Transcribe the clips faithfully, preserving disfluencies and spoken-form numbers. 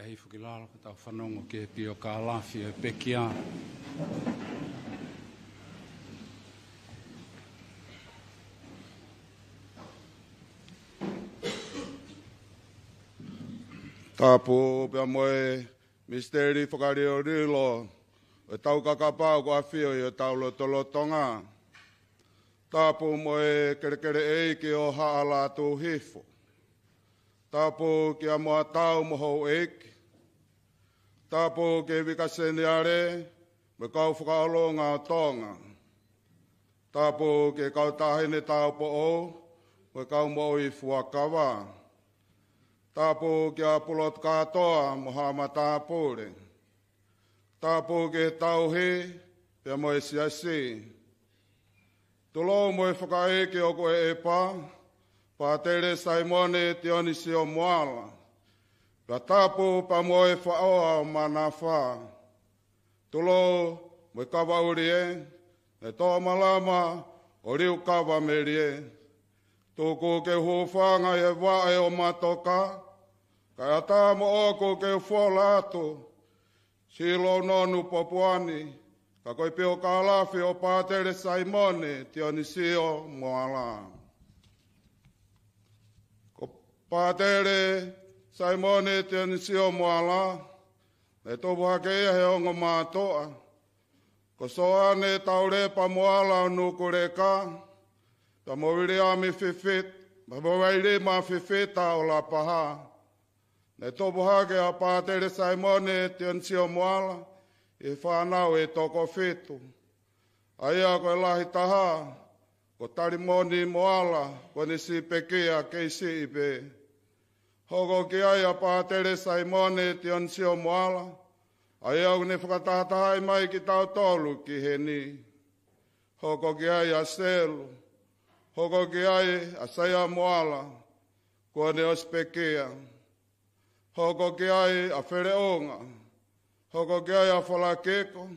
ʻEi, foki lalo ka tau fanongo ki he piokālafi ʻo e pekia. Tapu pea mo e misiteli fakalilolilo ʻo e taukakapa ʻoku ʻafio ʻi hotau lotolotonga. Tapu mo e kelekele ʻeiki ʻo Haʻa Lātūhifo. Tapu kia Moatau mo houʻeiki. Tapu ki he Vika Seniale mo e kau fakaʻolunga ʻo Tonga. Tapu ki he kau taʻahine taupoʻou mo e kau moʻui fuakava. Tapu kia Pulotu Kātoa mo Haʻa Matāpule. Tapu ki he tauhi pea mo e siasi. Tulou mo e fakaʻeiki ʻoku ʻeʻepa, Pātele Saimone Tionisio Moala. Pea tapu pea mo e faʻoa ʻo Manafa. Tulou mo e kavaʻuli ē, ne tō malama ʻo liu kava melie. Tuku ke u hūfanga ʻi he vaʻe ʻo Matoka, kae ʻatā moʻoku ke u fola atu, silo nonu Popuani, ka ko e piokālafi ʻo Pātele Saimone Tionisio Moala. Ko Pātele Saimone Tionisio Moala, ne tupu hake ia he ongo mātuʻa, ko Soane Taulepa Moala ʻo Nukuleka, pea mo Viliami Fifita, pea mo Vailima Fifita ʻo Lapaha. Ne tupu hake ʻa Pātele Saimone Tionisio Moala ʻi he fānau ʻe toko fitu. ʻA ia ko e lahi taha, ko Talimoni Moala, kuo ne siʻi pekia kei siʻi pē. Hoko ki ai ʻa Pātele Saimone Tionisio Moala, ʻa ia ʻoku ne fakatahatahaʻi mai kitautolu ki heni. Hoko ki ai ʻa Selu. Hoko ki ai ʻa Saia Moala, kuo ne ʻosi pekia. Hoko ki ai ʻa Feleʻunga. Hoko ki ai ʻa Falakiko.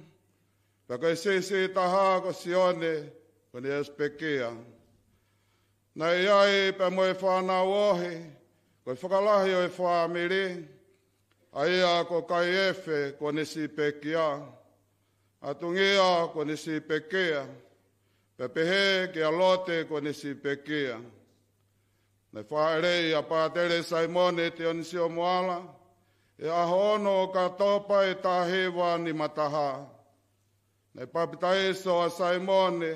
Pea ko e siʻisiʻi taha ko Sione, kuo ne ʻosi pekia. Naʻe ʻi ai pea mo e fānau ohi, ko e fakalahi ʻo e fāmili, ʻa ia ko Kaiefe kuo ne siʻi pekia, ʻa Tungia kuo ne siʻi pekia, pea pehē kia Lote kuo ne siʻi pekia. Naʻe fāʻeleʻi ʻa Pātele Saimone Tionisio Moala ʻi he ʻaho ono ʻo ʻOkatopa ʻi he taha hiva nima taha. Naʻe papitaiso ʻa Saimone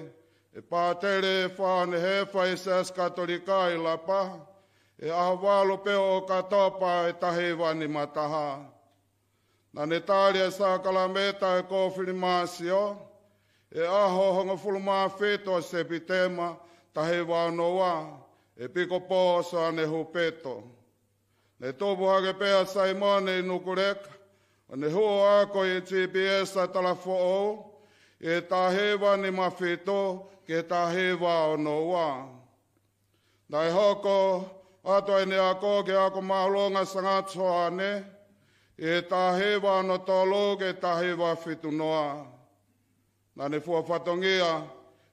ʻe Pātele Faone Hefa ʻi he Siasi Katolika ʻi Lapaha ʻi he ʻaho valu pē ʻo ʻOkatopa ʻi he taha hiva nima taha. Naʻa ne tali ʻa e sākalamēniti ʻo e kofilimasio ʻi he ʻaho hongofulu mā fitu ʻo Sepitema taha hiva ono ua ʻi he ʻEpikopō Soane Hupeto. Ne tupu hake pē ʻa Saimone ʻi Nukuleka, ʻo ne hū ʻo ako ʻi he G P S ʻa Talafoʻou ʻi he taha hiva nima fitu ki he taha hiva ono ua. Naʻe hoko atu ʻene ako ki he Ako Māʻolunga Sangatu Soane ʻi he taha hiva ono tolu ki he taha hiva fitu noa. Naʻa ne fua fatongia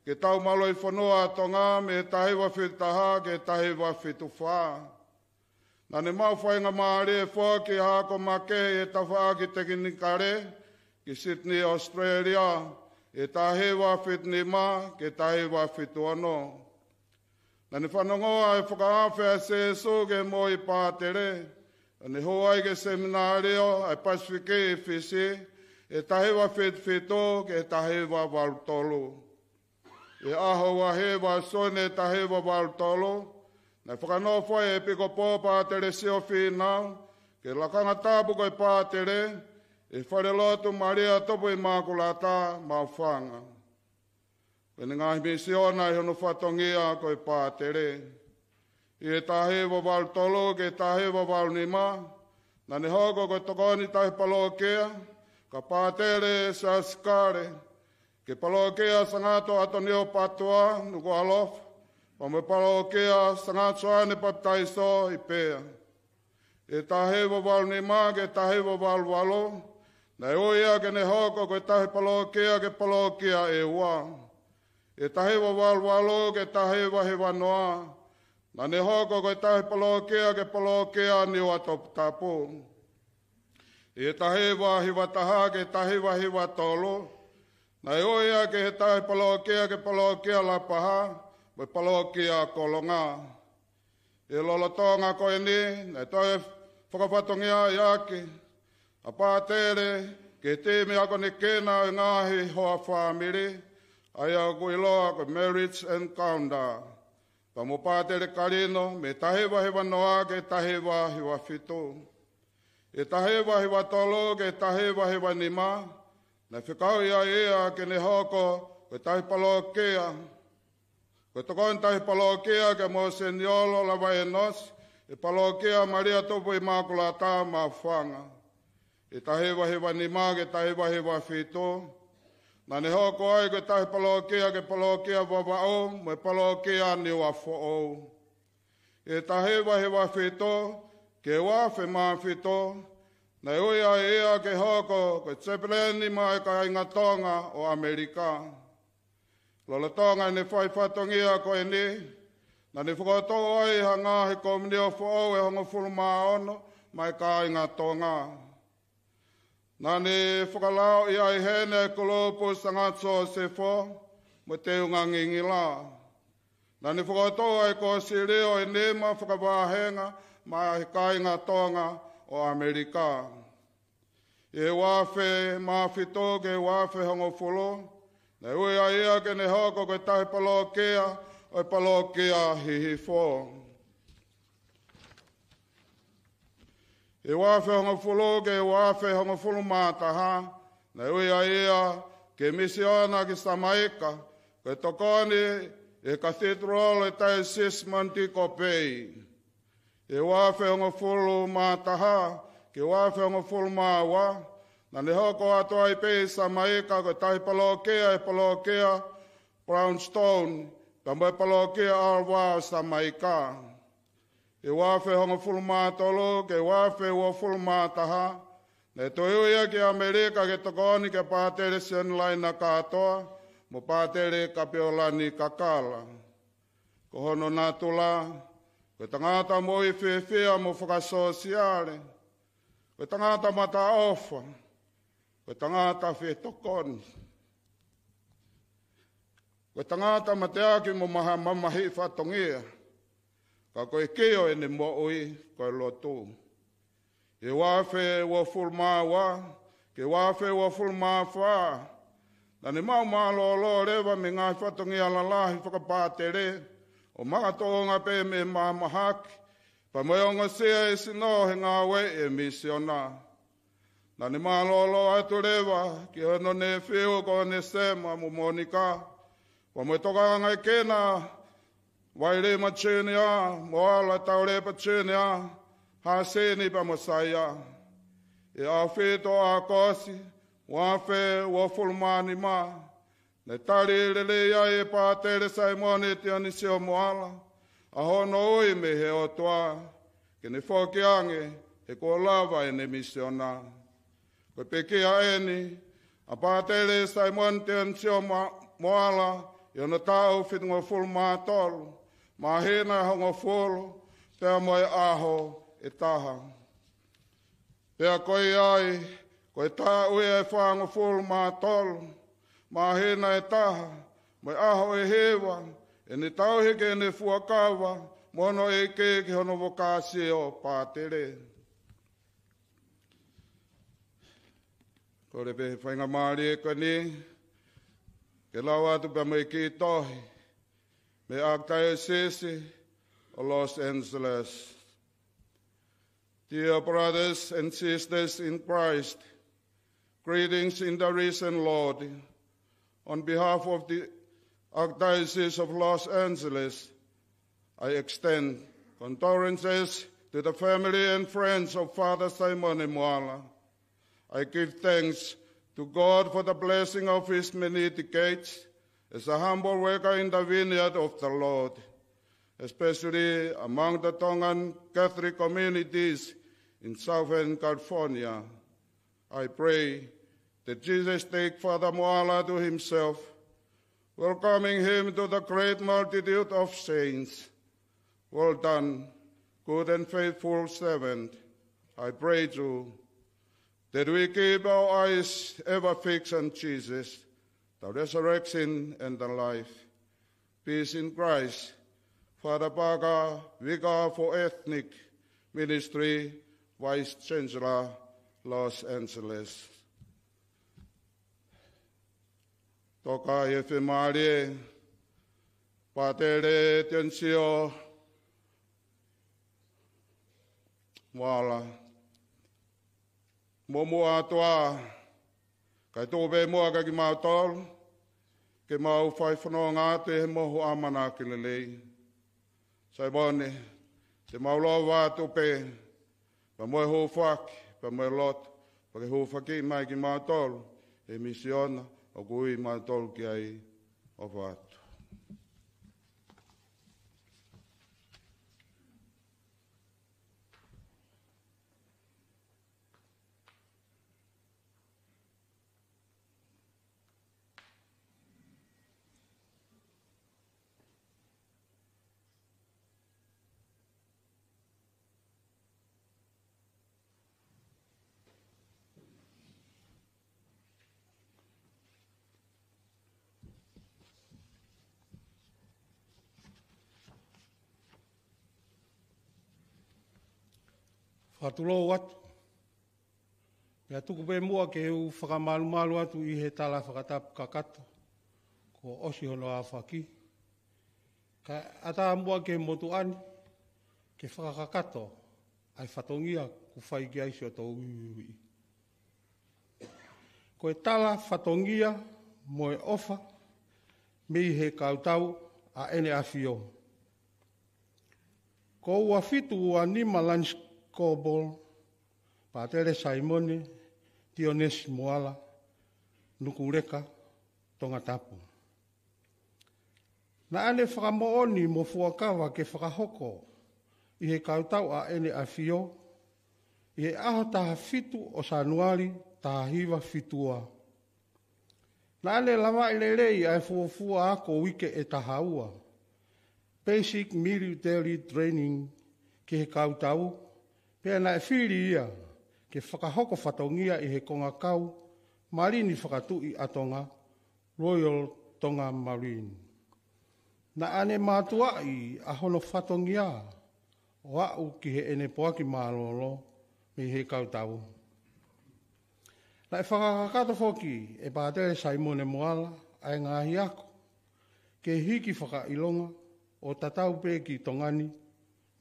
ki he Tau Mālohi Fonua ʻa Tonga mei he taha hiva fitu taha ki he taha hiva fitu fā. Naʻa ne maʻu faingamālie foki ha ako makehe ʻi he tafaʻaki tekinikale ki Sydney, Australia, ʻi he taha hiva fitu nima ki he taha hiva fitu ono. Naʻa ne fanongo ʻa e fakaafe ʻa Sīsū ki he moʻui Pātele, ʻo ne hū ai ki he seminalio ʻa e Pasifiki ʻi Fisi, ʻi he taha hiva fitu fitu ki he taha hiva valu tolu. ʻI he ʻaho ua hiva ʻo Sune taha hiva valu tolu, naʻe fakanofo ai ʻe he ʻEpikopō Pātele Sio Fīnau ki he lakanga tapu ko e Pātele, ʻi he falelotu Malia Tupu ʻImakulata, Maʻufanga. Ko ʻene ngaahi misiona ʻi hono fatongia ko e Pātele. ʻI he taha hiva valu tolu ki he taha hiva valu nima, naʻa ne hoko ko e tokoni tahi palōkia, ka Pātele Siaosi Kale, ki he palōkia Sangatu ʻAtonio Patua, Nukuʻalofa, pea mo e palōkia Sangatu Soane Papitaiso ʻi Pea. ʻI he taha hiva valu nima ki he taha hiva valu valu, naʻe ui ia ke ne hoko ko e tahi palōkia ki he palōkia ʻEua. ʻI he taha hiva valu valu ki he taha hiva hiva noa, naʻa ne hoko ko e tahi palōkia ki he palōkia Niua Toputapu. ʻI he taha hiva hiva taha ki he taha hiva hiva tolu, naʻe ui ia ki he tahi palokia, ki he palokia Lapaha, mo e palokia Kolonga. ʻI he lolotonga ko eni, naʻe toe fakafatongiaʻi ʻaki ʻa Pātele ki he timi akonekina ʻo e ngaahi hoa fāmili, ʻa ia ʻoku ʻiloa ko e Marriage Encounter, pea mo Pātele Kalino, mei he taha hiva hiva noa ki he taha hiva hiva fitu. ʻI he taha hiva hiva tolu ki he taha hiva hiva nima, naʻe fekauʻi ai ia ke ne hoko ko e tahi palokia, ko e tokoni tahi palokia kia Monseniolo Lavaʻenosi, ʻi he palokia Malia Tupu ʻImakulata Maʻufanga. ʻI he taha hiva hiva nima ki he taha hiva hiva fitu, naʻa ne hoko ai ko e tahi palokia ki he palokia Vavaʻu mo e palokia Niuafoʻou. ʻI he taha hiva hiva fitu ki he ua afe mā fitu, naʻe ui ai ia ke hoko ko e Chaplain maʻá e kāinga Tonga ʻo ʻAmelika. Lolotonga ʻene fai fatongia ko eni, naʻa ne fokotuʻu ai ha ngaahi komiunio foʻou ʻe hongofulu mā ono maʻá e kāinga Tonga. Naʻa ne fakalao ʻi ai heni e kulupu Sangata Sosefo mo e Teunga Ngingila. Naʻa ne fokotuʻu ai e Kōsilio ʻe nima fakavāhenga maʻá e kāinga Tonga ʻo ʻAmelika. ʻI he ua afe mā fitu ki he ua afe hongofulu, naʻe ui ai ia ke ne hoko ko e tahi palokia ʻo e palokia Hihifo. ʻI he ua afe hongofulu ki he ua afe hongofulu mā taha, naʻe ui ai ia ke misiona ki Samaika, ko e tokoni ʻi he Cathedral ʻo e Diocese Montego Bay. ʻI he ua afe hongofulu mā taha ki he ua afe hongofulu mā ua, naʻa ne hoko atu ai pē ʻi Samaika ko e tahi palokia ʻi he palokia Brownstone, pea mo e palokia Alva ʻo Samaika. ʻI he ua afe hongofulu mā tolu ki he ua afe uofulu mā taha, naʻe toe ui ia ki ʻAmelika ke tokoni kia Pātele Sione Laina Kātoa mo Pātele Kapiolani Kakala. Ko hono natula, ko e tangata moʻui fiefia mo fakasōsiale, ko e tangata mataʻofa, ko e tangata fetokoni, ko e tangata mateaki mo maha mamahiʻi fatongia, ka ko e kī ʻo ʻene moʻui ko e lotu. ʻI he ua afe uofulu mā ua ki he ua afe uofulu mā fā, naʻa ne maʻu mālōlō leva mei he ngaahi fatongia lalahi fakapātele, ʻo makatuʻunga pē mei he mahamahaki, pea mo e ongosia ʻe he sino he ngāue ʻi he misiona. Naʻa ne mālōlō atu leva ki hono nefiu ko Onesema mo Monika, pea mo e tokangaʻekina Vailima Junior, Moala Taulepa Junior, Hasini pea mo Saia. ʻI he ʻaho fitu ʻo ʻAokosi, ua afe uofulu mā nima, naʻe tali lelei ai ʻe Pātele Saimone Tionisio Moala ʻa hono ui mei he ʻOtua ke ne foki ange he kuo lava ʻene misiona. Ko e pekia ʻeni ʻa Pātele Saimone Tionisio Ma-, Moala ʻi hono taʻu fitungofulu mā tolu, māhina ʻe hongofulu, pea mo e ʻaho ʻe taha. Pea ko ia ai, ko e taʻu ia ʻe fāngofulu mā tolu, māhina ʻe taha, mo e ʻaho ʻe hiva, ʻene tauhi ki heʻene fuakava mo hono ʻeiki ki hono vokāsio pātele. Kole pē he faingamālie ko eni ke lau atu pea mo e kiʻi tohi mei he ʻAkitaiosisi ʻo Los Angeles. Dear brothers and sisters in Christ, greetings in the risen Lord. On behalf of the Archdiocese of Los Angeles, I extend condolences to the family and friends of Father Simone Moala. I give thanks to God for the blessing of his many decades as a humble worker in the vineyard of the Lord, especially among the Tongan Catholic communities in Southern California. I pray that Jesus take Father Moala to himself, welcoming him to the great multitude of saints. Well done, good and faithful servant. I pray too that we keep our eyes ever fixed on Jesus, the resurrection and the life. Peace in Christ. Father Parker, Vicar for Ethnic Ministry, Vice Chancellor, Los Angeles. Toka ʻi he fiemālie, Pātele Tenisio Moala. Muʻomuʻa atu ā, kae tuku pē muʻa kiate kimautolu, ke mau fai fononga atu ʻi he mohu ʻamanaki lelei. Saimone, te mau lava atu pē, pea mo e hūfaki, pea mo e lotu, pea ke hūfaki mai kimautolu, ʻi he misiona ʻoku ui kimautolu ki ai. ʻOfa atu. Fakatulou atu. Pea tuku pē muʻa ke u fakamalumalu atu ʻi he tala fakatapu kakato kuo ʻosi hono aofaki. Kae ʻatā muʻa ki he motuʻa ni ke fakakakato ʻa e fatongia kuo fai ki ai siʻoto uiuiʻi. Ko e tala fatongia mo e ʻofa mei he kautau ʻa ʻEne ʻAfio. Ko ua fitu ua nima Lance Corporal, Pātele Saimone Tionesi Moala, Nukuleka, Tongatapu. Naʻa ne fakamoʻoni mo fuakava ke fakahoko ʻi he kautau ʻa ʻEne ʻAfio, ʻi he ʻaho taha fitu ʻo Sānuali taha hiva fitu ua. Naʻa ne lavaʻi lelei ʻa e fuofua ako uike ʻe taha ua, Basic Military Training, ki he kautau, pea naʻe fili ia ke fakahoko fatongia ʻi he kongakau Malini Fakatuʻi ʻa Tonga, Royal Tonga Marine. Naʻa ne mātuʻaki ʻa hono fatongia ʻo aʻu ki heʻene poaki mālōlō mei he kautau. Naʻe fakakakato foki ʻe Pātele Saimone Moala ʻa e ngaahi ako ke hiki fakaʻilonga ʻo tatau pē ki Tonga ni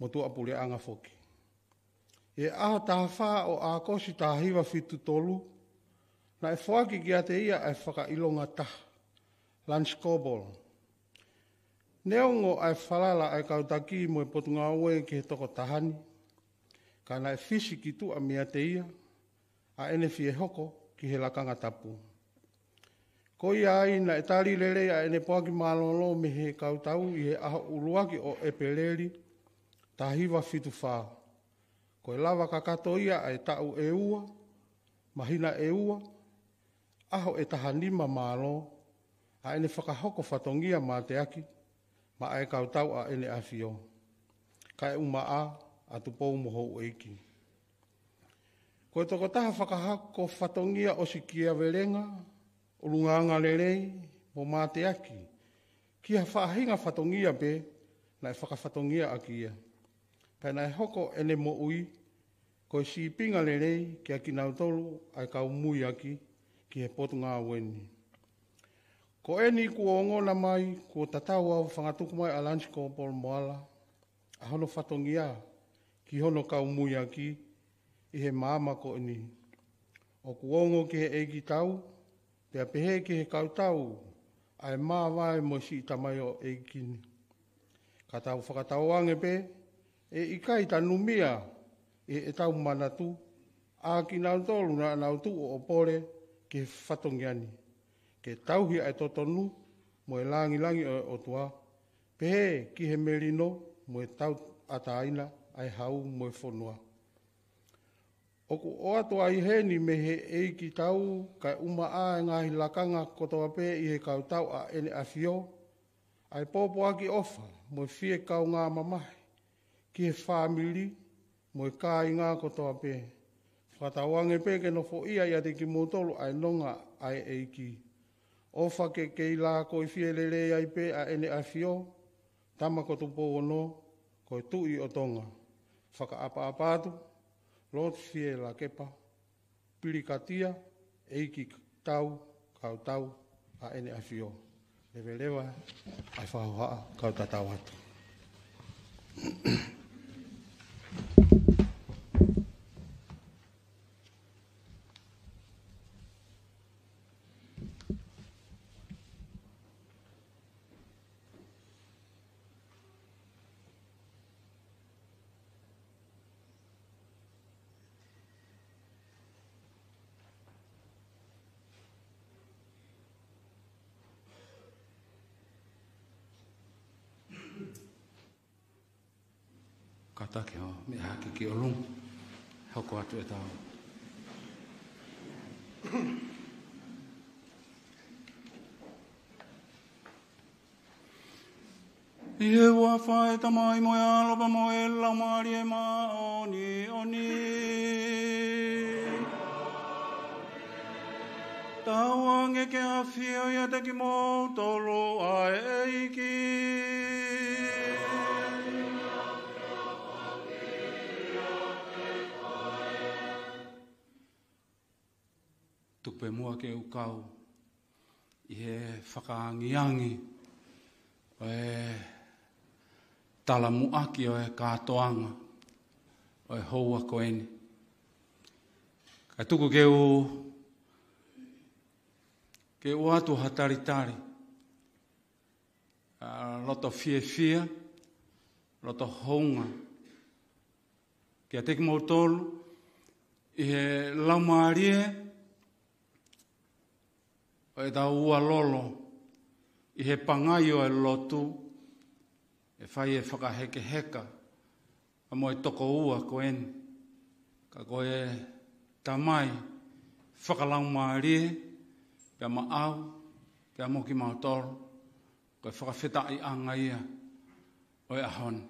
mo tuʻapuleʻanga foki. ʻI he ʻaho taha fā ʻo ʻAokosi taha hiva fitu tolu, naʻe foaki kiate ia ʻa e fakaʻilonga taha, Lance Corporal. Neongo ʻa e falala ʻa e kau taki mo e potungāue ki he tokotaha ni, ka naʻe fisi ki tuʻa meiate ia ʻa ʻene fie hoko ki he lakanga tapu. Ko ia ai naʻe tali lelei ʻa ʻene poaki mālōlō mei he kautau ʻi he ʻaho ʻuluaki ʻo ʻEpeleli taha hiva fitu fā. Ko e lava kakato ia ʻa e taʻu ʻe ua, māhina ʻe ua, ʻaho ʻe taha nima mālō, ʻa ʻene fakahoko fatongia mateaki maʻa e kautau ʻa ʻEne ʻAfio, kaeʻumaʻā ʻa Tupou mo Houʻeiki. Ko e tokotaha fakahoko fatongia ʻosikiavelenga, ʻulungaanga lelei, mo mateaki ki ha faʻahinga fatongia pē naʻe fakafatongiaʻaki ia. Pea naʻe hoko ʻene moʻui ko e sīpinga lelei kiate kinautolu ʻa e kau muiaki ki he potungāue ni. Ko eni kuo ongona mai, kuo tatau au fangatuku mai ʻa Lance Corporal Moala, ʻa hono fatongia ki hono kau muiaki ʻi he maama ko eni. ʻOku ongo ki he ʻeikitau, pea pehē ki he kautau, ʻa e māvae mo e siʻi tamaioʻeiki ni. Ka tau fakatauange pē, ʻe ʻikai tanumia ʻi heʻetau manatu ʻa kinautolu naʻa nau tuʻu ʻo pole ki he fatongia ni, ke tauhi ʻa e totonu mo e lāngilangi ʻo e ʻOtua, pehē ki he melino mo e tauʻatāina ʻa e hau mo e fonua. ʻOku ʻoatu ai heni mei he ʻeikitau kaeʻumaʻā e ngaahi lakanga kotoa pē ʻi he kautau ʻa ʻEne ʻAfio, ʻa e pōpoaki ʻofa mo e fie kaungā mamahi ki he fāmili mo e kāinga kotoa pē. Fakatauange pē ke nofoʻia ʻiate kimoutolu ʻa e nonga ʻa e ʻEiki. ʻOfa ke kei lākoifie lelei ai pē ʻa ʻEne ʻAfio, Tama ko Tupou Ono, ko e Tuʻi ʻo Tonga. Fakaʻapaʻapa atu, Lord Fielakepa Pilikatia, ʻEiki Tau, Kautau ʻa ʻEne ʻAfio. Leveleva ʻa e fakahohaʻa, kau tatau atu. Kātaki ʻo meʻa hake ki ʻolunga. Hoko atu ʻetau. ʻI he huafa ʻo e Tamai mo e ʻAlo pea mo e Laumālie Māʻoniʻoni. Tauange ke ʻafio ʻiate kimoutolu ʻa e ʻEiki. Tuku pē muʻa ke u kau ʻi he fakaangiangi ʻo e talamuʻaki ʻo e kātoanga ʻo e houa ko eni. Kae tuku ke u, ke u ʻoatu ha talitali, ʻa, loto fiefia, loto hounga kiate kimoutolu ʻi he laumālie ʻo ʻetau ua lolo ʻi he pangai ʻo e lotu, ʻe fai e fakahekeheka ʻa mo e tokoua ko eni, ka ko e Tamai fakalaumālie, pea maʻau, pea mo kimautolu, ko e fakafetaʻiʻanga ia ʻo e ʻaho ni.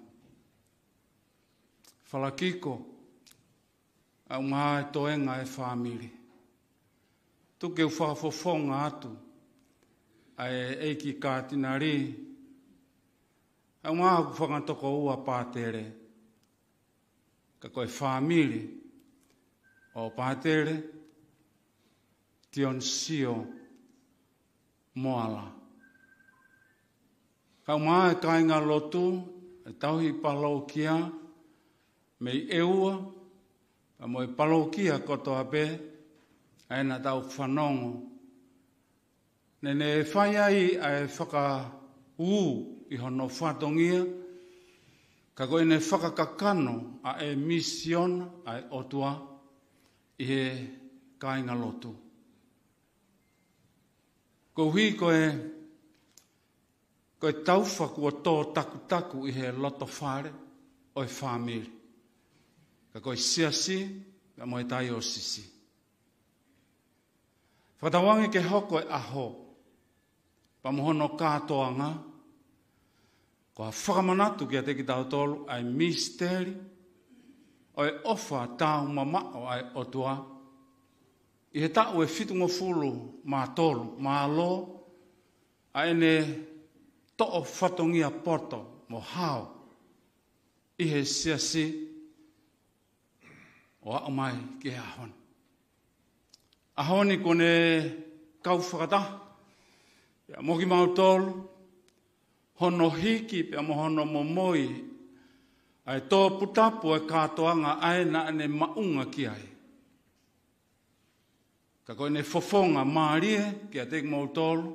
Falakiko, ʻa e ngaahi toenga e fāmili. Tuku ke u fakafofonga atu ʻa e ʻEiki Kātinali, ʻa e ngaahi fakatokoua pātele, ka ko e fāmili ʻo Pātele Tionisio Moala. Kae ʻumaʻā e kāinga lotu, e tauhi palokia mei ʻEua, pea mo e palokia kotoa pē, ʻa ē naʻa tau fanongo. Naʻa ne fai ai ʻa e fakaū ʻi hono fatongia, ka ko ʻene fakakakano ʻa e misiona ʻa e ʻOtua ʻi he kāinga lotu. Koeʻuhi ko e, ko e taufa kuo tō takutaku ʻi he loto fale ʻo e fāmili. Ka ko e siasi, pea mo e taiosisi. Fakatauange ke hoko e ʻaho, pea mo hono kātoanga, ko ha fakamanatu kiate kitautolu ʻa e misiteli ʻo e ʻofa taumamaʻo ʻa e ʻOtua, ʻi he taʻu ʻe fitungofulu mā tolu, mālō ʻa ʻene toʻo fatongia poto mo hao ʻi he siasi ʻo aʻu mai ki he ʻaho ni. ʻAho ni kuo ne kau fakataha pea mo kimautolu, hono hiki pea mo hono momoi ʻa e toputapu ʻo e kātoanga ʻa ē naʻa ne maʻunga ki ai. Ka ko ʻene fofonga mālie kiate kimoutolu,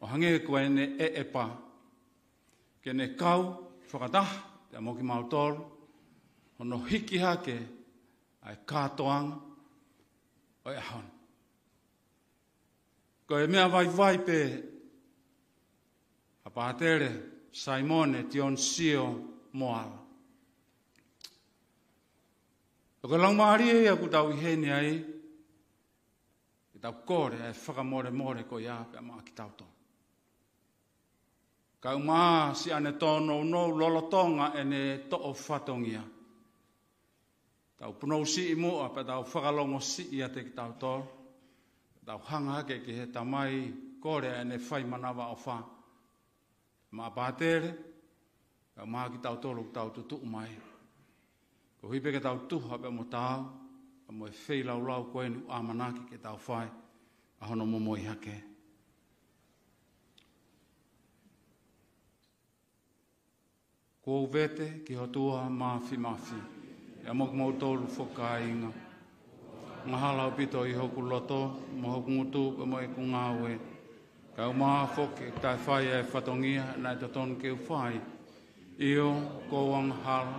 ʻo hangē ko ʻene ʻeʻepa, ke ne kau fakataha pea mo kimautolu, hono hiki hake ʻa e kātoanga ʻo e ʻaho ni. Ko e meʻa vaivai pē ʻa Pātele Saimone Tionisio Moala. Ko e laumālie ia ʻoku tau ʻi heni ai, ke tau kole ʻa e fakamolemole ko ia pea maʻa kitautolu. Kae ʻumaʻā siʻane tōnounou lolotonga ʻene toʻo fatongia. Tau punousiʻi muʻa pea tau fakalongosiʻi ʻiate kitautolu. Tau hanga hake ki he Tamai, kole ʻa ʻene fai manavaʻofa. Maʻa pātele, pea maʻa kitautolu ʻoku tau tutuʻu mai. Koeʻuhi pē ke tau tuha pea mo taau, pea mo e feilaulau ko eni ʻoku ʻamanaki ke tau fai, ʻa hono momoi hake. Kuo u vete ki he ʻOtua Māfimafi, ʻa moutolu foki kāinga. Angahala ʻaupito ʻi hoku loto, mo hoku ngutu, pea mo ʻeku ngāue. Kae ʻumaʻā foki ʻeku taʻe fai ʻa e fatongia naʻe totonu ke u fai. ʻIo, ʻoku ou angahala,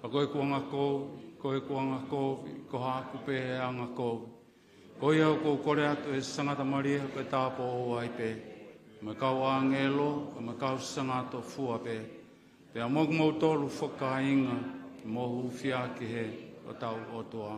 pea ko ʻeku angakovi, ko ʻeku angakovi, ko haʻaku pē angakovi. Ko ia ʻoku ou kole atu ʻe Sangata Malia ke tāpuakiʻi au pē, mo e kau ʻāngelo, mo e kau sangata fua pē, pea mo kimoutolu foki kāinga, mou hūfia ki he ʻOtua.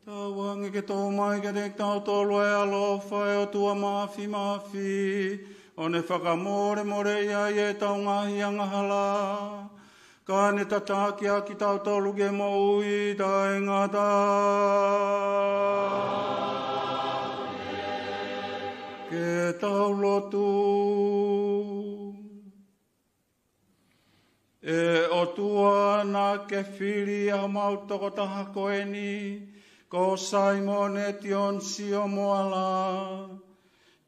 Tauange ke tō mai kiate kitautolu ʻa e ʻaloʻofa ʻo e ʻOtua Māfimafi, ʻo ne fakamolemoleʻi ʻetau ngaahi angahala, ka ne tataki ʻa kitautolu ki he moʻui taʻengata. Ke tau lotu. ʻE ʻOtua, naʻa ke fili ʻa homau tokotaha ko eni, ko Saimone Tionisio Moala,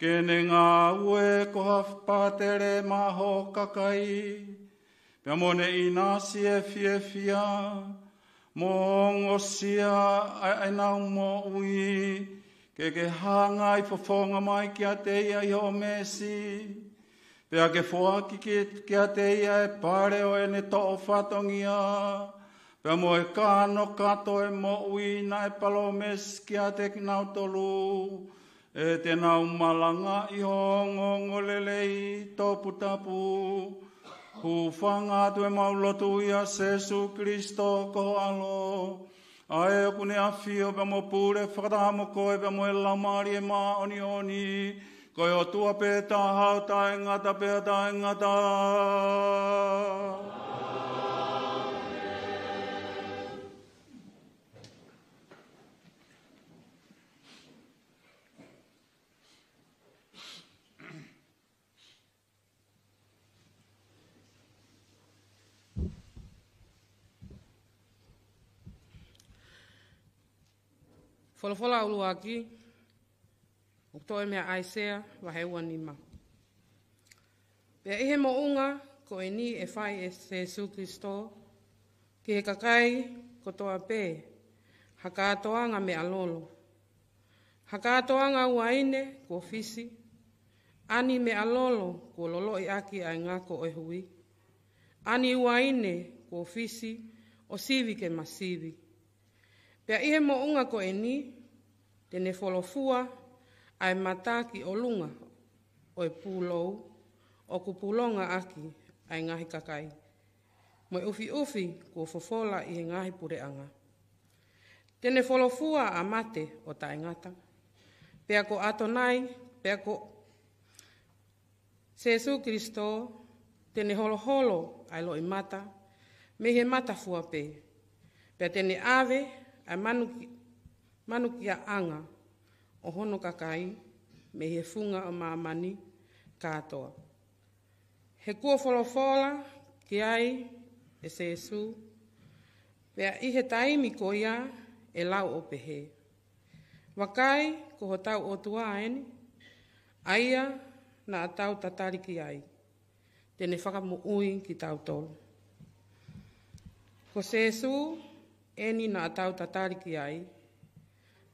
ke ne ngāue ko ha pātele maʻa hoʻo kakai, pea mo ne ʻinasi e fiefia, mo ongosia ʻa ʻenau moʻui, ke ke hanga ʻo fofonga mai kiate ia ʻi hoʻo meesi, pea ke foaki ki, kiate ia e pale ʻo ʻene toʻo fatongia, pea mo e kanokato e moʻui naʻe palōmesi kiate kinautolu, ʻe te nau malangaʻi ho ongoongolelei toputapu. Hūfanga atu ʻemau lotu ʻia Sēsū Kilisitō ko ho ʻAlo, ʻa ē ʻoku ne ʻafio pea mo pule fakataha mo koe pea mo e Laumālie Māʻoniʻoni, ko e ʻOtua pē taha ʻo taʻengata pea taʻengata. Folofola ʻuluaki, ʻoku toʻo mei he ʻAisea vahe ua nima. Pea ʻi he moʻunga ko eni ʻe fai ʻe Sēsū Kilisitō ki he kakai kotoa pē ha kātoanga meʻa lolo, ha kātoanga uaine kuo fisi, ʻa e meʻa lolo kuo loloʻi ʻaki ʻa e ngako ʻo e hui, ʻa e uaine kuo fisi ʻo sivi ke masivi. Pea ʻi he moʻunga ko eni te ne folofua ʻa e mata ki ʻolunga ʻo e pūlou ʻoku pulonga ʻaki ʻa e ngaahi kakai, mo e ʻufiʻufi kuo fofola ʻi he ngaahi puleʻanga. Te ne folofua ʻa e mate ʻo taʻengata, pea ko ʻAtonai, pea ko Sēsū Kilisitō, te ne holoholo ʻa e loʻimata mei he mata fua pē, pea te ne ʻave ʻa e manuki-, manukiaʻanga ʻo hono kakai mei he funga ʻo māmani kātoa. He kuo folofola ki ai ʻe Sēsū, pea ʻi he taimi ko ia ʻe lau ʻo pehē: Vakai, ko hotau ʻOtua eni, ʻa ia naʻa tau tatali ki ai, te ne fakamoʻui kitautolu. Ko Sēsū eni naʻa tau tatali ki ai,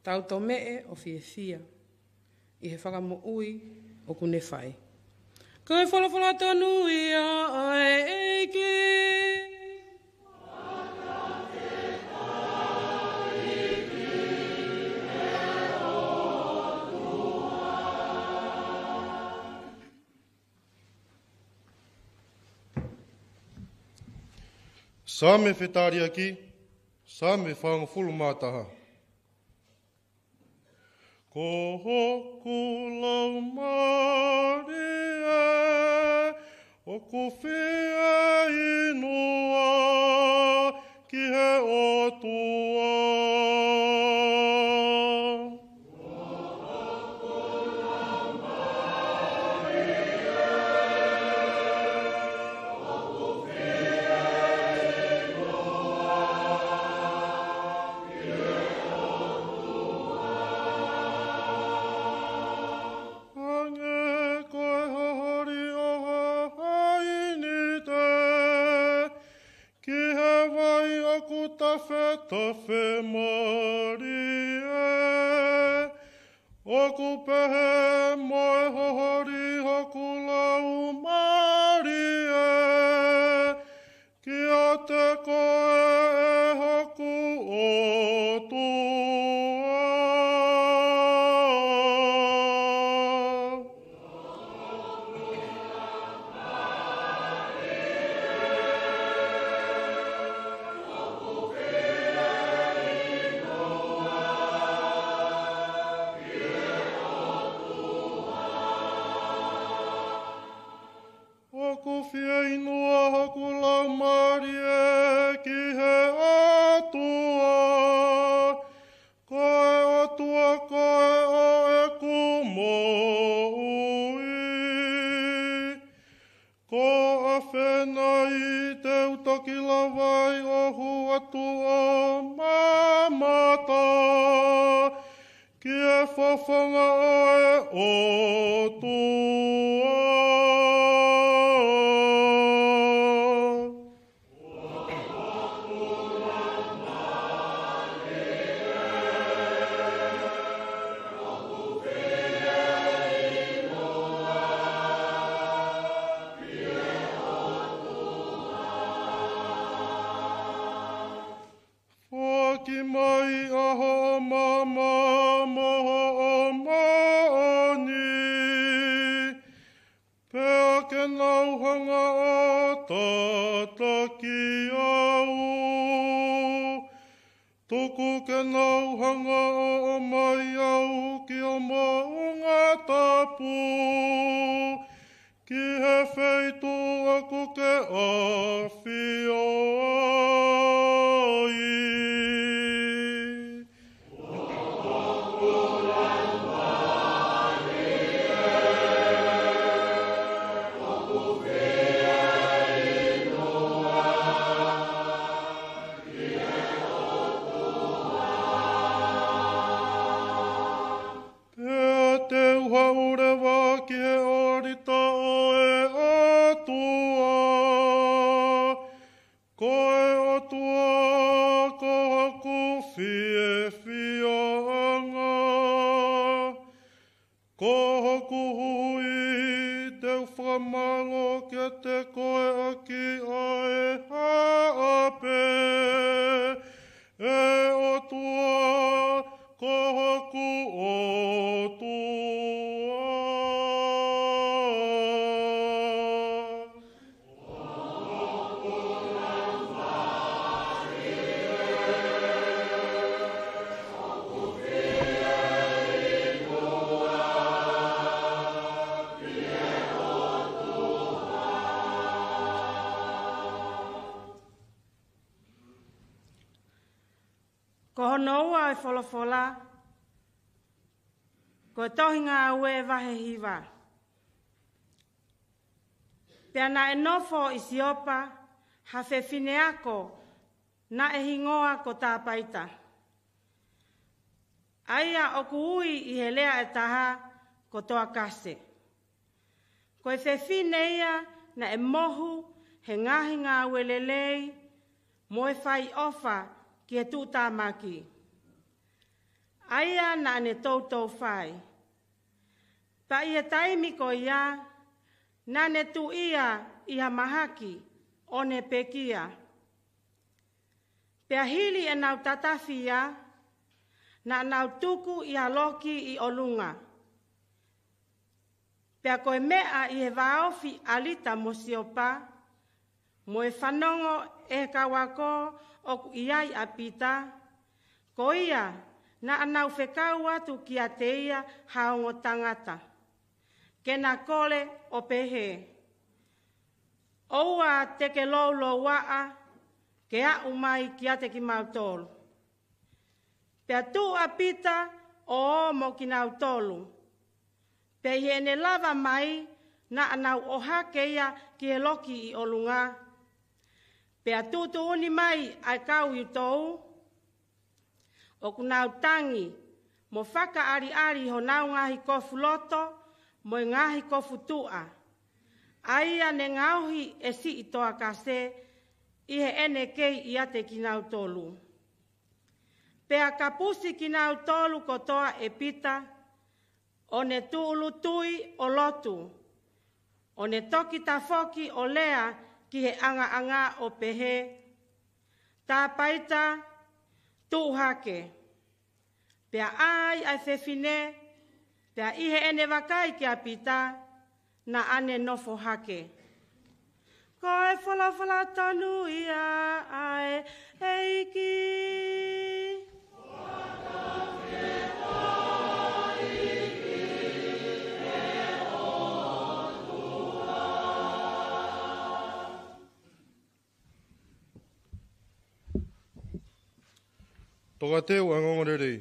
tau tomeʻe ʻo fiefia ʻi he fakamoʻui ʻoku ne fai. Ko e folofola tonu ia ʻa e ʻEiki. Saame fetaliaki, Saame fāngofulu mā taha. Ko hoku laumālie ʻoku fie ʻinua ki he ʻOtua. Hangē ko e hoholi ʻo ha hainite ki he vai ʻoku tafetafe mālie, ʻoku pehē mo e hoholi hoku laumālie kiate koe, ʻe hoku ʻOtua. ʻOku fie ʻinua hoku laumālie ki he ʻOtua, ko e ʻOtua koe ʻo ʻeku moʻui. Ko ʻafē nai te u toki lava ai ʻo hū atu ʻo mamata ki he fofonga ʻo e ʻOtua? Foaki mai ʻa hoʻo maama mo hoʻo moʻoni, pea ke nau hanga ʻo tataki au. Tuku ke nau hanga ʻo ʻomai au ki ho moʻunga tapu, ki he feituʻu ʻoku ke ʻafio ai. Ko hoʻo huhuʻi te u fakamālō kiate koe ʻaki ʻa e haʻape, ʻe ʻOtua, ko hoku ʻOtua. Ko hono ua ʻo e folofola, ko e Tohi Ngāue vahe hiva. Pea naʻe nofo ʻi Siopa ha fefine ako naʻe hingoa ko Tāpaita, ʻa ia ʻoku ui ʻi he lea ʻe taha ko Toakase. Ko e fefine ia naʻe mohu he ngaahi ngāue lelei mo e fai ʻofa ki he tuʻutāmaki, ʻa ia naʻa ne toutou fai. Pea ʻi he taimi ko ia, naʻa ne tuʻia ʻi ha mahaki ʻo ne pekia. Pea hili ʻenau tatafi ia, naʻa nau tuku ʻi ha loki ʻi ʻolunga. Pea ko e meʻa ʻi he vāofi ʻa Lita mo Siopa, mo e fanongo ʻe he kau ako ʻoku ʻi ai ʻa Pita, ko ia naʻa nau fekau atu kiate ia ha ongo tangata, ke na kole ʻo pehē, ʻOua te ke loulouaʻa ke aʻu mai kiate kimautolu. Pea tuʻu ʻa Pita ʻo ō mo kinautolu. Pea ʻi heʻene lava mai, naʻa nau ʻohake ia ki he loki ʻi ʻolunga. Pea tuʻutuʻuni mai ʻa e kau Iutou, ʻoku nau tangi mo fakaʻaliʻali honau ngaahi kofu loto mo e ngaahi kofu tuʻa, ʻa ia ne ngaohi ʻe siʻi Toakase ʻi heʻene kei ʻiate kinautolu. Pea kapusi kinautolu kotoa ʻe Pita, ʻo ne tūʻulutui ʻo lotu, ʻo ne toki tafoki ʻo lea ki he ʻangaʻanga ʻo pehē, Tāpaita, tuʻu hake. Pea ʻā ai ʻa e fefine, pea ʻi heʻene vakai kia Pita, naʻa ne nofo hake. Ko e folofola tonu ia ʻa e ʻEiki. Tokateu ʻa e ongoongolelei.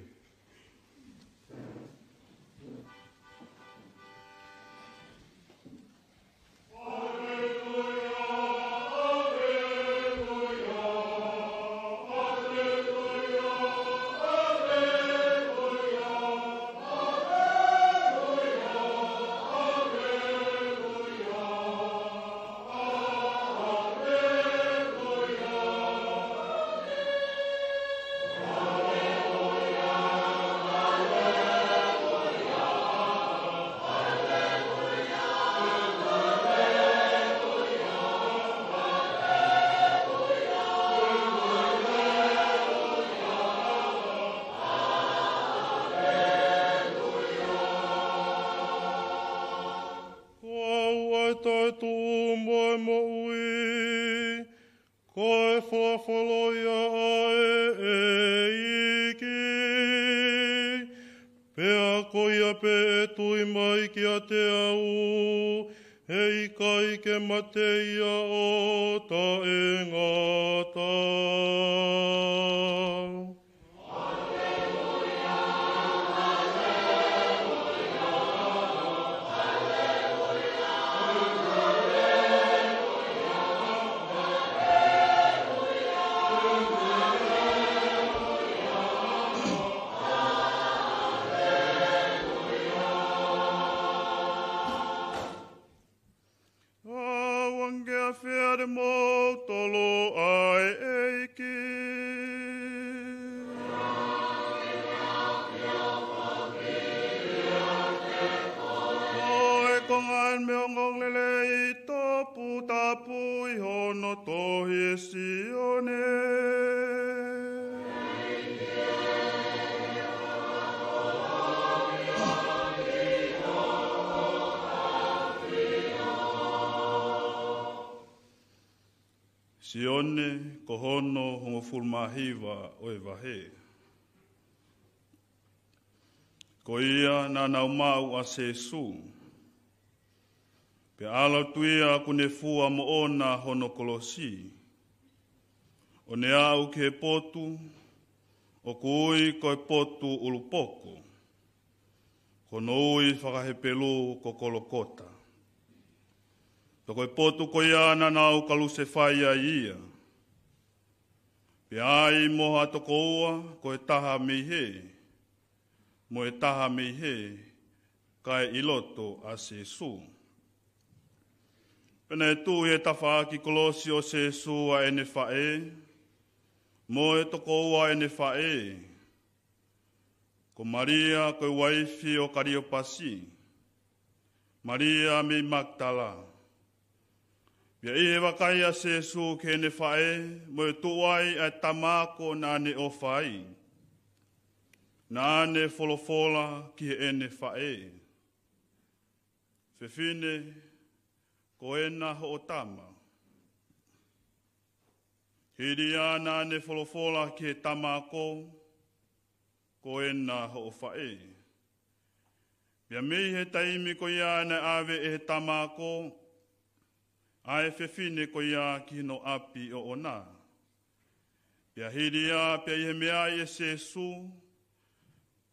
Ko au ʻa e taʻetuʻu mo e moʻui, ko e folofola ia ʻa e ʻEiki. Pea ko ia pē ʻe tui mai kiate au, heʻikai ke mate ia ʻo taʻengata. ʻAuange ʻa fea le mau tolo ʻa e ʻEiki. Ko e ngaahi meʻa ongoongolelei toputapu ʻi hono tohi ʻe Sione. Sione, ko hono hongofulu mā hiva ʻo e vahe. Ko ia naʻa nau maʻu ʻa Sēsū, pea ʻalu atu ia ʻoku ne fua moʻona hono kolosi, ʻo ne aʻu ki he potu ʻoku ui ko e potu ʻulupoko, ko hono ui faka-Hepelū ko Kolokota. Pea ko e potu ko ia naʻa nau kalusefai ai ia. Pea ʻi ai mo ha toko ua, ko e taha mei hē, mo e taha mei hē, kae ʻi loto ʻa Sēsū. Pea naʻe tuʻu ʻi he tafaʻaki kolosi ʻo Sēsū ʻa ʻene faʻē, mo e toko ua ʻene faʻē, ko Malia ko e uaifi ʻo Kaliopasi, Malia mei Makitala. Pea ʻi he vakai ʻa Sēsū ki heʻene faʻē, mo e tuʻu ai ʻa e tama ako naʻa ne ʻofa ai, naʻa ne folofola ki heʻene faʻē: Fefine, ko ena hoʻo tama. Hili ia naʻa ne folofola ki he tama ako: Ko ena hoʻo faʻē. Pea mei he taimi ko ia naʻe ʻave ʻe he tama ako ʻa e fefine ko ia ki hono ʻapi ʻoʻona. Pea hili ia, pea ʻi he meaʻi ʻe Sēsū,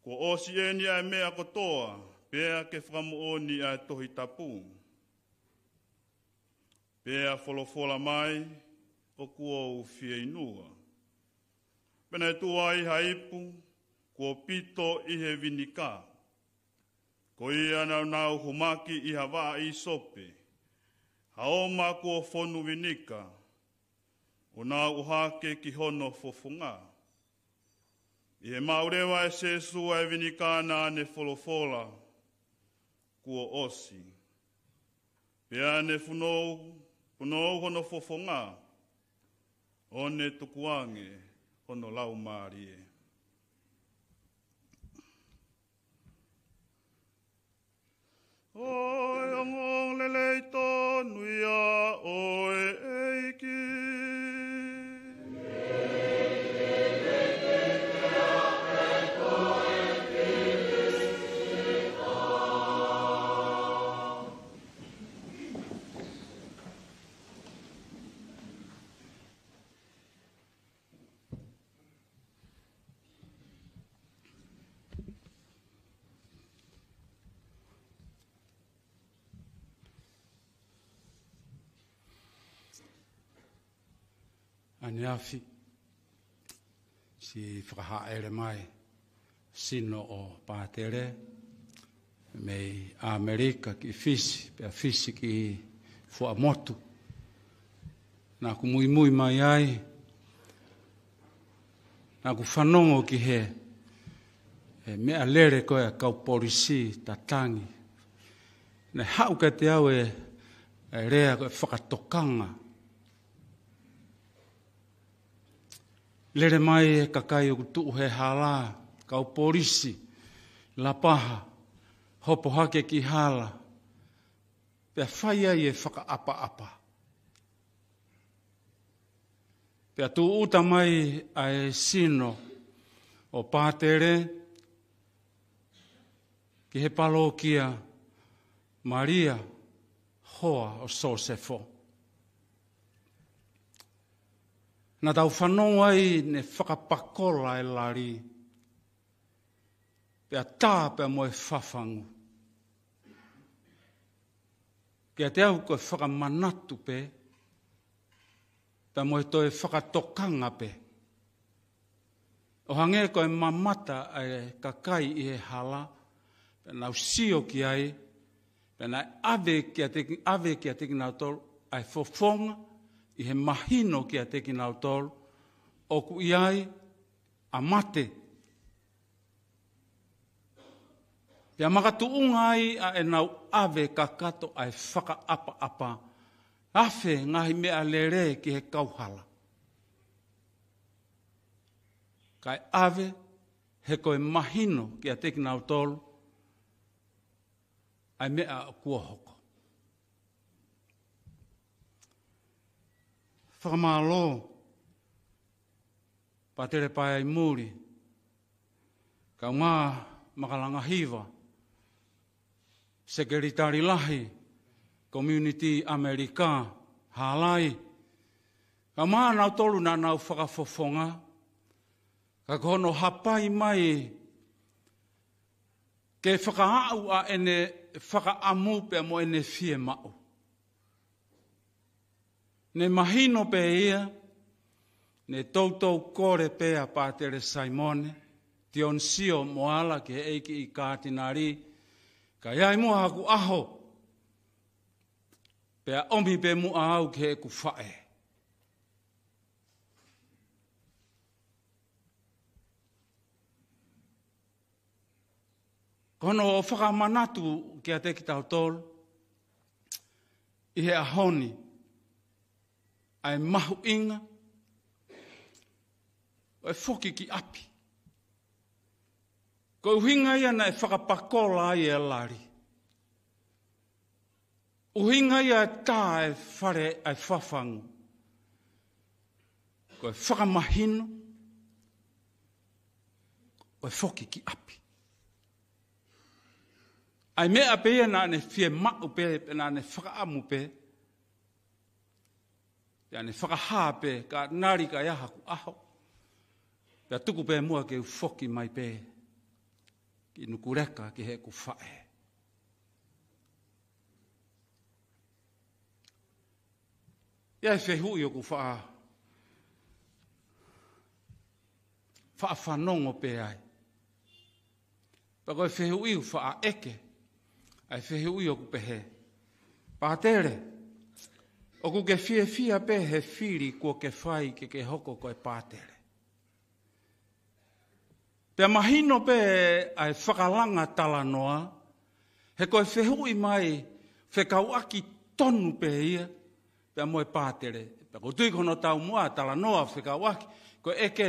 kuo ʻosi ʻeni ʻa e meʻa kotoa, pea ke fakamoʻoni ʻa e Tohi Tapu. Pea folofola mai, ʻOku ou fieinua. Pea naʻe tuʻu ai ha ipu kuo pito ʻi he vinika, ko ia naʻa nau humaki ʻi ha vaʻa ʻīsope, ha ʻoma kuo fonu vinika, ʻo nau ʻohake ki hono fofonga. ʻI he maʻu leva ʻe Sēsū ʻa e vinika naʻa ne folofola, Kuo ʻosi. Pea ne funou, funou hono fofonga, ʻo ne tukuange hono laumālie. Ko e ongoongolelei tonu ia ʻo e ʻEiki. ʻAneafi, siʻi fakahaʻele mai sino ʻo Pātele mei ʻAmelika ki Fisi, pea Fisi ki Fuaʻamotu. Naʻa ku muimui mai ai, naʻa ku fanongo ki he, he meʻalele ko ē ʻa e kau polisi tatangi. Naʻe haʻu kiate au e, e lea ko e fakatokanga. Lele mai e kakai ʻoku tuʻu he hala, kau polisi, lapaha, hopo hake ki hala, pea fai ai e fakaʻapaʻapa. Pea tūʻuta mai ʻa e sino ʻo Pātele ki he palokia Malia Hoa ʻo Sosefo. Naʻa tau fanongo ai ne fakapakola e lali, pea tā pea mo e fafangu. Kiate au ko e fakamanatu pē, pea mo e toe fakatokanga pē. ʻO hangē ko e mamata ʻa e kakai ʻi he hala, pea nau sio ki ai, pea naʻe ʻave kiate, ʻave kiate kinautolu ʻa e fofonga, ʻi he mahino kiate kinautolu ʻoku ʻi ai ʻa mate. Pea makatuʻunga ai ʻa ʻenau ʻave kakato ʻa e fakaʻapaʻapa, afe ngaahi meʻalele ki he kauhala. Kae ʻave, he ko e mahino kiate kinautolu ʻa e meʻa kuo hoko. Fakamālō, Pātele Paeaimuli, kae ʻumaʻā Makalanga Hiva, Sekelitali Lahi, Community ʻAmelika, Hālai, kae ʻumaʻā nautolu naʻa nau fakafofonga, ka ko hono hapai mai ke fakaaʻu ʻa ʻene fakaʻamu pea mo ʻene fiemaʻu. Ne mahino pē ia, ne toutou kole pē ʻa Pātele Saimone Tionisio Moala ki he ʻEiki Kātinali, ka ʻi ai muʻa haku ʻaho, pea ʻomi pē muʻa au ki heʻeku faʻē. Ko hono fakamanatu kiate kitautolu ʻi he ʻaho ni, ʻa e mahuʻinga ʻo e foki ki ʻapi. Ko e ʻuhinga ia naʻe fakapakola ai e lali. ʻUhinga ia e tā e fale ʻa e fafangu. Ko e fakamahino, ko e foki ki ʻapi. ʻA e meʻa pē ia naʻa ne fiemaʻu pē, pea naʻa ne fakaʻamu pē, pea ne fakahā pē, Kātinali, ka ʻi ai haku ʻaho, pea tuku pē muʻa ke u foki mai pē ki Nukuleka ki heʻeku faʻē. ʻI ai e fehuʻi ʻoku faʻa, faʻa fanongo pē ai. Pea ko e fehuʻi ʻoku faʻa ʻeke, ʻa e fehuʻi ʻoku pehē: Pātele, ʻoku ke fiefia pē he fili kuo ke fai ke ke hoko ko e pātele? Pea mahino pē ʻa e fakalanga talanoa, he ko e fehuʻi mai fekauʻaki tonu pē ia pea mo e pātele. Pea ʻoku ou tui ko hono taumuʻa talanoa fekauʻaki, ko e ʻeke,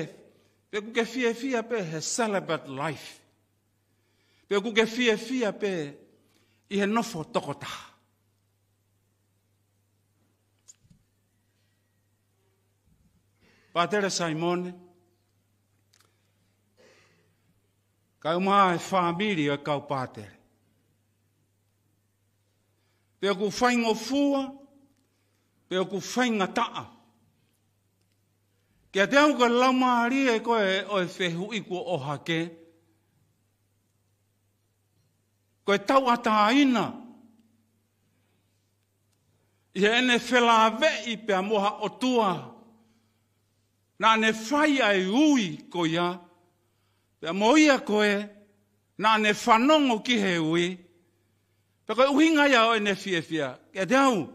pe ʻoku ke fiefia pē he celibate life? Pe ʻoku ke fiefia pē ʻi he nofo tokotaha? Pātele Saimone, kae ʻumaʻā e fāmili ʻo e kau pātele. Pe ʻoku faingofua, pe ʻoku faingataʻa kiate au ko e laumālie ko ē ʻo e fehuʻi kuo ʻohake, ko e tauʻatāina ʻi heʻene felāveʻi pea mo ha ʻOtua naʻa ne fai ʻa e ui ko ia, pea mo ia ko ē naʻa ne fanongo ki he ui. Pea ko e ʻuhinga ia ʻo ʻene fiefia kiate au,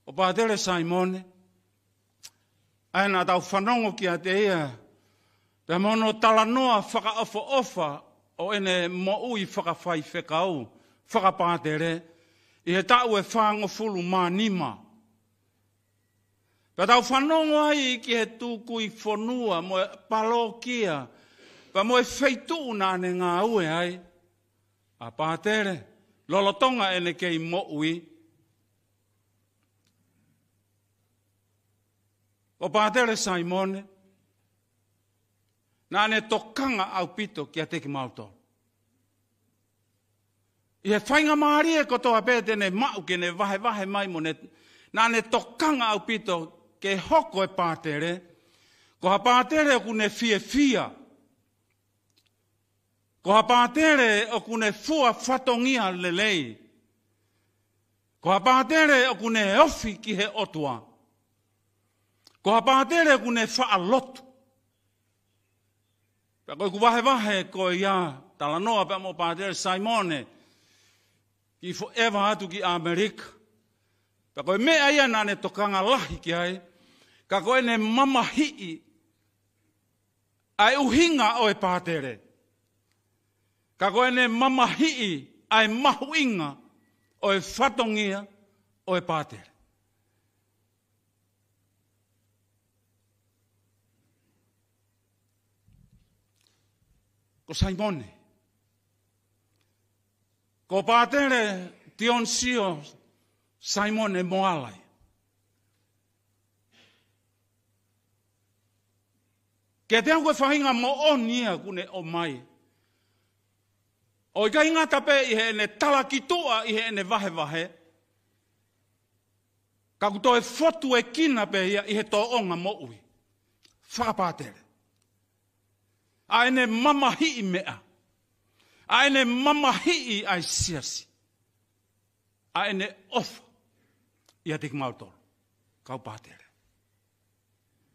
ʻo Pātele Saimone, ʻa ē naʻa tau fanongo kiate ia pea mo hono talanoa fakaʻofoʻofa ʻo ʻene moʻui fakafaifekau, fakapātele, ʻi he taʻu ʻe fāngofulu mā nima. Pea tau fanongo ai ki he tukuifonua mo e palokia, pea mo e feituʻu naʻa ne ngāue ai ʻa Pātele lolotonga ʻene kei moʻui. ʻO Pātele Saimone, naʻa ne tokanga ʻaupito kiate kimautolu ʻi he faingamālie kotoa pē te ne maʻu ke ne vahevahe mai mo ne, naʻa ne tokanga ʻaupito ke hoko e pātele, ko ha pātele ʻoku ne fiefia, ko ha pātele ʻoku ne fua fatongia lelei, ko ha pātele ʻoku ne ofi ki he ʻOtua, ko ha pātele ʻoku ne faʻa lotu. Pea ko ʻeku vahevahe ko ia, talanoa pea mo Pātele Saimone, kiʻi foʻi ʻeva atu ki ʻAmelika. Pea ko e meʻa ia naʻa ne tokanga lahi ki ai, ka ko ʻene mamahiʻi ʻa e ʻuhinga ʻo e pātele. Ka ko ʻene mamahiʻi ʻa e mahuʻinga ʻo e fatongia ʻo e pātele. Ko Saimone. Ko Pātele Tionisio Saimone Moala ia. Kiate au ko e faʻahinga moʻoni ia ʻoku ne ʻomai. ʻO ʻikai ngata pē ʻi heʻene talakituʻa ʻi heʻene vahevahe. Ka ʻoku toe fotu ʻe kina pē ia ʻi he tōʻonga moʻui fakapātele. ʻA ʻene mamahiʻi meʻa. ʻA ʻene mamahiʻi ʻa e siasi. ʻA ʻene ʻofa ʻiate kimautolu kau pātele.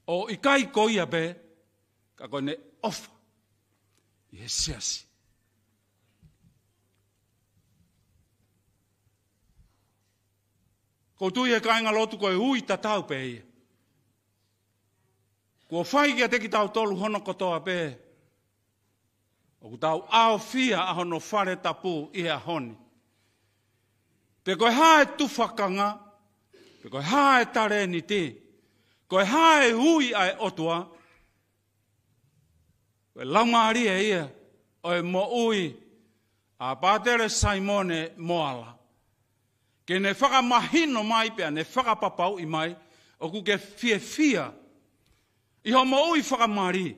ʻO ʻikai ko ia pē, ka ko ʻene ʻofa ʻi he siasi. ʻOku ou tui ʻe kāinga lotu ko e ui tatau pē ia. Kuo fai kiate kitautolu hono kotoa pē. ʻOku tau ʻaofia ʻa hono fale tapu ʻi he ʻaho ni. Pe ko e hā e tufakanga, pe ko e hā e talēniti, ko e hā e ui ʻa e ʻOtua, ko e laumālie ia ʻo e moʻui ʻa Pātele Saimone Moala. Ke ne fakamahino mai pea ne fakapapauʻi mai, ʻoku ke fiefia ʻi hoʻo moʻui fakamali.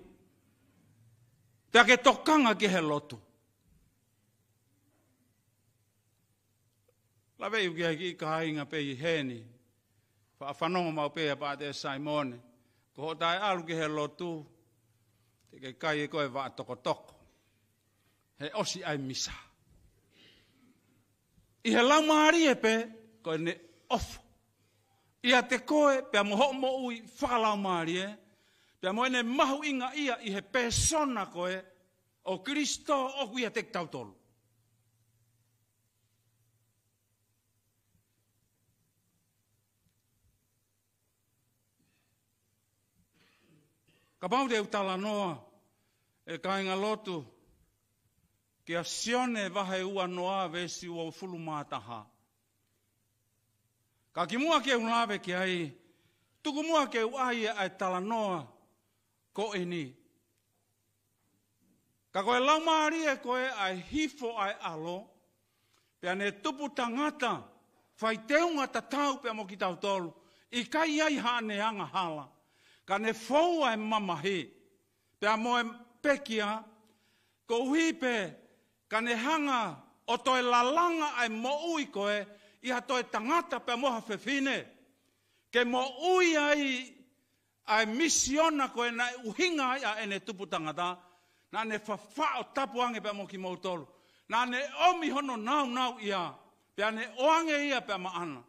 Pea ke tokanga ki he lotu. Lave ʻi he kiʻi kāinga pē ʻi heni. Faʻa fanongo maʻu pē ʻa Pātele Saimone. Ko hoʻo taʻeʻalu ki he lotu, te ke kai ʻe koe vaʻa tokotoko. He ʻosi ʻa e misa. ʻI he laumālie pē, ko ʻene ʻofa ʻiate koe, pea mo hoʻo moʻui fakalaumālie, pea mo ʻene mahuʻingaʻia ʻi he pēsona ko ē ʻo Kalaisi ʻoku ʻiate kitautolu. Kapau te u talanoa, ʻe kāinga lotu, kia Sione vahe uanoa veesi uofulu mā taha. Ka kimuʻa ke u lave ki ai, tuku muʻa ke u ʻai ʻa e talanoa ko eni. Ka ko e laumālie ko ē ʻa e hifo ʻa e ʻAlo, pea ne tupu tangata, fai teunga tatau pea mo kitautolu, ʻikai ai haʻane angahala, ka ne fou ʻa e mamahi, pea mo e pekia, koeʻuhi pē, ka ne hanga ʻo toe lalanga ʻa e moʻui ko ē, ʻi ha toe tangata pea mo ha fefine, ke moʻui ai ʻa e misiona ko ē naʻe ʻuhinga ai ʻa ʻene tupu tangata, naʻa ne faʻo tapu ange pea mo kimoutolu. Naʻa ne ʻomi hono nāunauʻia, pea ne ʻoange ia pea maʻana.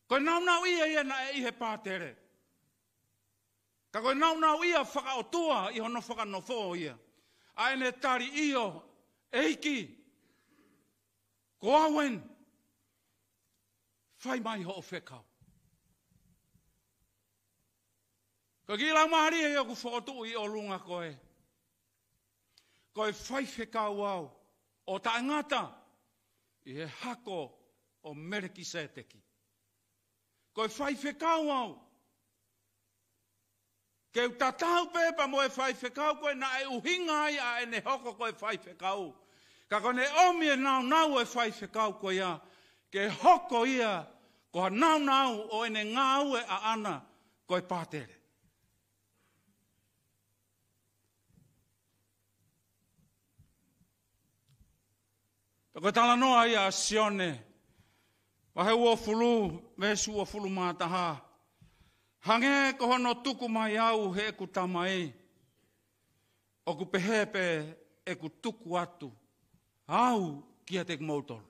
Ko e nāunauʻia ia naʻe ʻi he pātele. Ka ko e nāunauʻia fakaʻotua ʻi hono fakanofo ia. ʻA ʻene tali ʻio, ʻEiki, ko au eni, fai mai hoʻo fekau. Ko e kiʻi laumālie ia ʻoku fokotuʻu ʻi ʻolunga ko ē. Ko e faifekau au ʻo taʻengata ʻi he hako ʻo Melekiseteki. Ko e faifekau au. Ke u tatau pē pea mo e faifekau ko ē naʻe ʻuhinga ai ʻa ʻene hoko ko e faifekau. Ka ko ʻene ʻomi e nāunau ʻo e faifekau ko ia, ke hoko ia ko ha nāunau ʻo ʻene ngāue ʻaʻana ko e pātele. Pea ko e talanoa ia ʻa Sione, vahe uofulu, veesi uofulu mā taha. Hangē ko hono tuku mai au heʻeku Tamai, ʻoku pehē pē ʻeku tuku atu au kiate kimoutolu.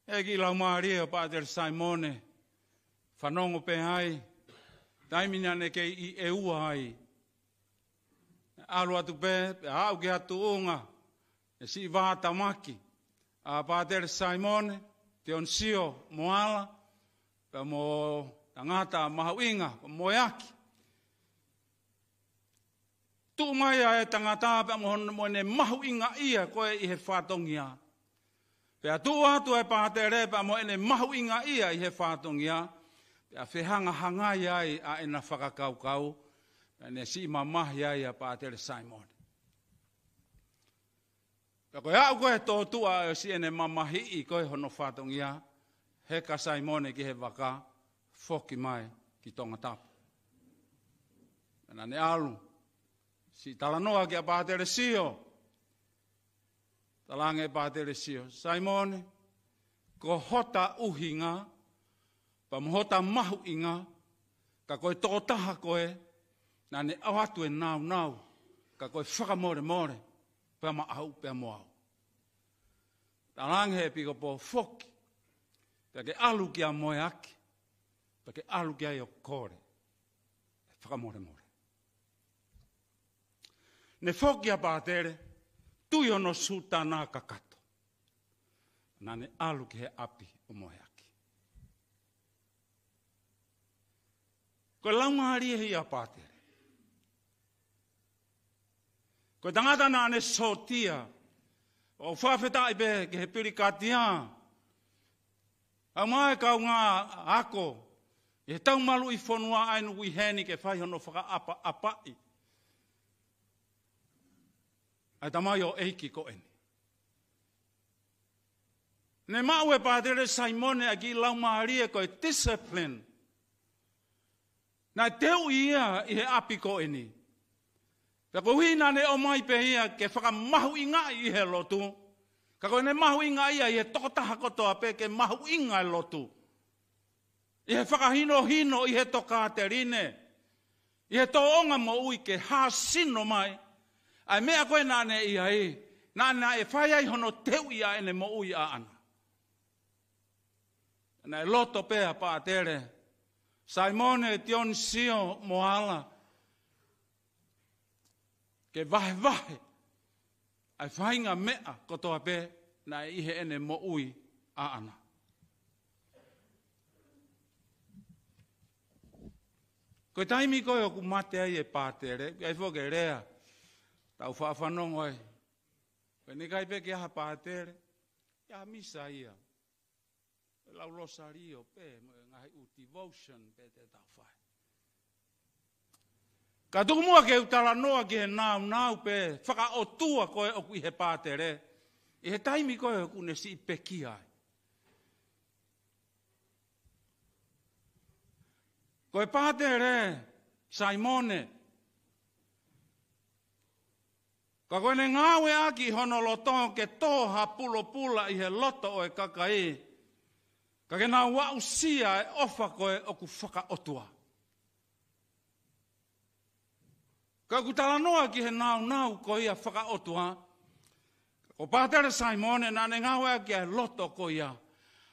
ʻE kiʻi laumālie ʻo Pātele Saimone, fanongo pē ai, taimi naʻa ne kei ʻi ʻEua ai. ʻAlu atu pē, pea aʻu ki ha tuʻunga, ʻe siʻi vātamaki ʻa Pātele Saimone Tionisio Moala, pea mo tangata mahuʻinga, ko Moeaki. Tuʻu mai ʻa e tangata pea mo hono mo ʻene mahuʻingaʻia ko ē ʻi he fatongia. Pea tuʻu atu ʻa e pātele pea mo ʻene mahuʻingaʻia ʻi he fatongia. Pea fehangahangai ai ʻa ʻena fakakaukau. Pea ne siʻi mamahi ai ʻa Pātele Saimone. Pea ko e aʻu ko ē tōtuʻa ʻo e siʻene mamahiʻi ko ē hono fatongia, heka Saimone ki he vaka, foki mai ki Tongatapu. Pea naʻa ne ʻalu, siʻi talanoa kia Pātele Sio. Talaange ʻe Pātele Sio, Saimone, ko hota ʻuhinga, pea mo hota mahuʻinga, ka ko e tokotaha ko ē, naʻa ne ʻoatu e nāunau, ka ko e fakamolemole, pea maʻau, pea mo au. Talaange ʻe he ʻepikopō foki, pea ke ʻalu kia Moeaki, pea ke ʻalu ki ai ʻo kole, e fakamolemole. Ne foki ʻa Pātele, tui hono sutana kakato. Naʻa ne ʻalu ki he ʻapi ʻo Moeaki. Ko e laumālie ia ʻa Pātele. Ko e tangata naʻa ne sōtia, ʻo fakafetaʻi pē ki he pilikatia. ʻA mai kaungā ako, ʻi he tau maluʻi fonua ʻa e nuku ʻi heni ke fai hono fakaʻapaʻapaʻi ʻa e tamaioʻeiki ko eni. Ne maʻu ʻe Pātele Saimone ʻa e kiʻi laumālie ko e discipline. Naʻe teuʻi ia ʻi he ʻapi ko eni. Pea koeʻuhi naʻa ne ʻomai pē ia ke fakamahuʻingaʻi ʻi he lotu. Ka ko ʻene mahuʻingaʻia ʻi he tokotaha kotoa pē ke mahuʻinga e lotu. ʻI he fakahinohino, ʻi he tokāteline. ʻI he tōʻonga moʻui ke hāsino mai. ʻA e meʻa ko ē naʻa ne ʻi ai, naʻa ne fai ai hono teuʻi ʻa ʻene moʻui ʻaʻana. Naʻe loto pē ʻa Pātele Saimone Tionisio Moala ke vahevahe ʻa e faʻahinga meʻa kotoa pē naʻe ʻi heʻene moʻui ʻaʻana. Ko e taimi ko ē ʻoku mate ai ʻa Pātele, ʻikai foki ke lea, tau faʻa fanongo ai. Ko ʻene ʻikai pē ke ʻi ai ha Pātele, ʻi ai ha misa ia. ʻE lau Losalio pē, mo e ngaahi ʻū devotion pē te tau fai. Ka tuku muʻa ke u talanoa ki he nāunau pē, fakaʻotua ko ē ʻoku ʻi he Pātele, ʻi he taimi ko ē ʻoku ne siʻi pekia ai. Ko e Pātele, Saimone, ka ko ʻene ngāueʻaki hono loto ke tō ha pulopula ʻi he loto ʻo e kakai, ka ke nau aʻusia e ʻofa ko ē ʻoku fakaʻotua. Ka ʻoku talanoa ki he nāunau ko ia fakaʻotua, ko Pātele Saimone naʻa ne ngāueʻaki ʻa e loto ko ia.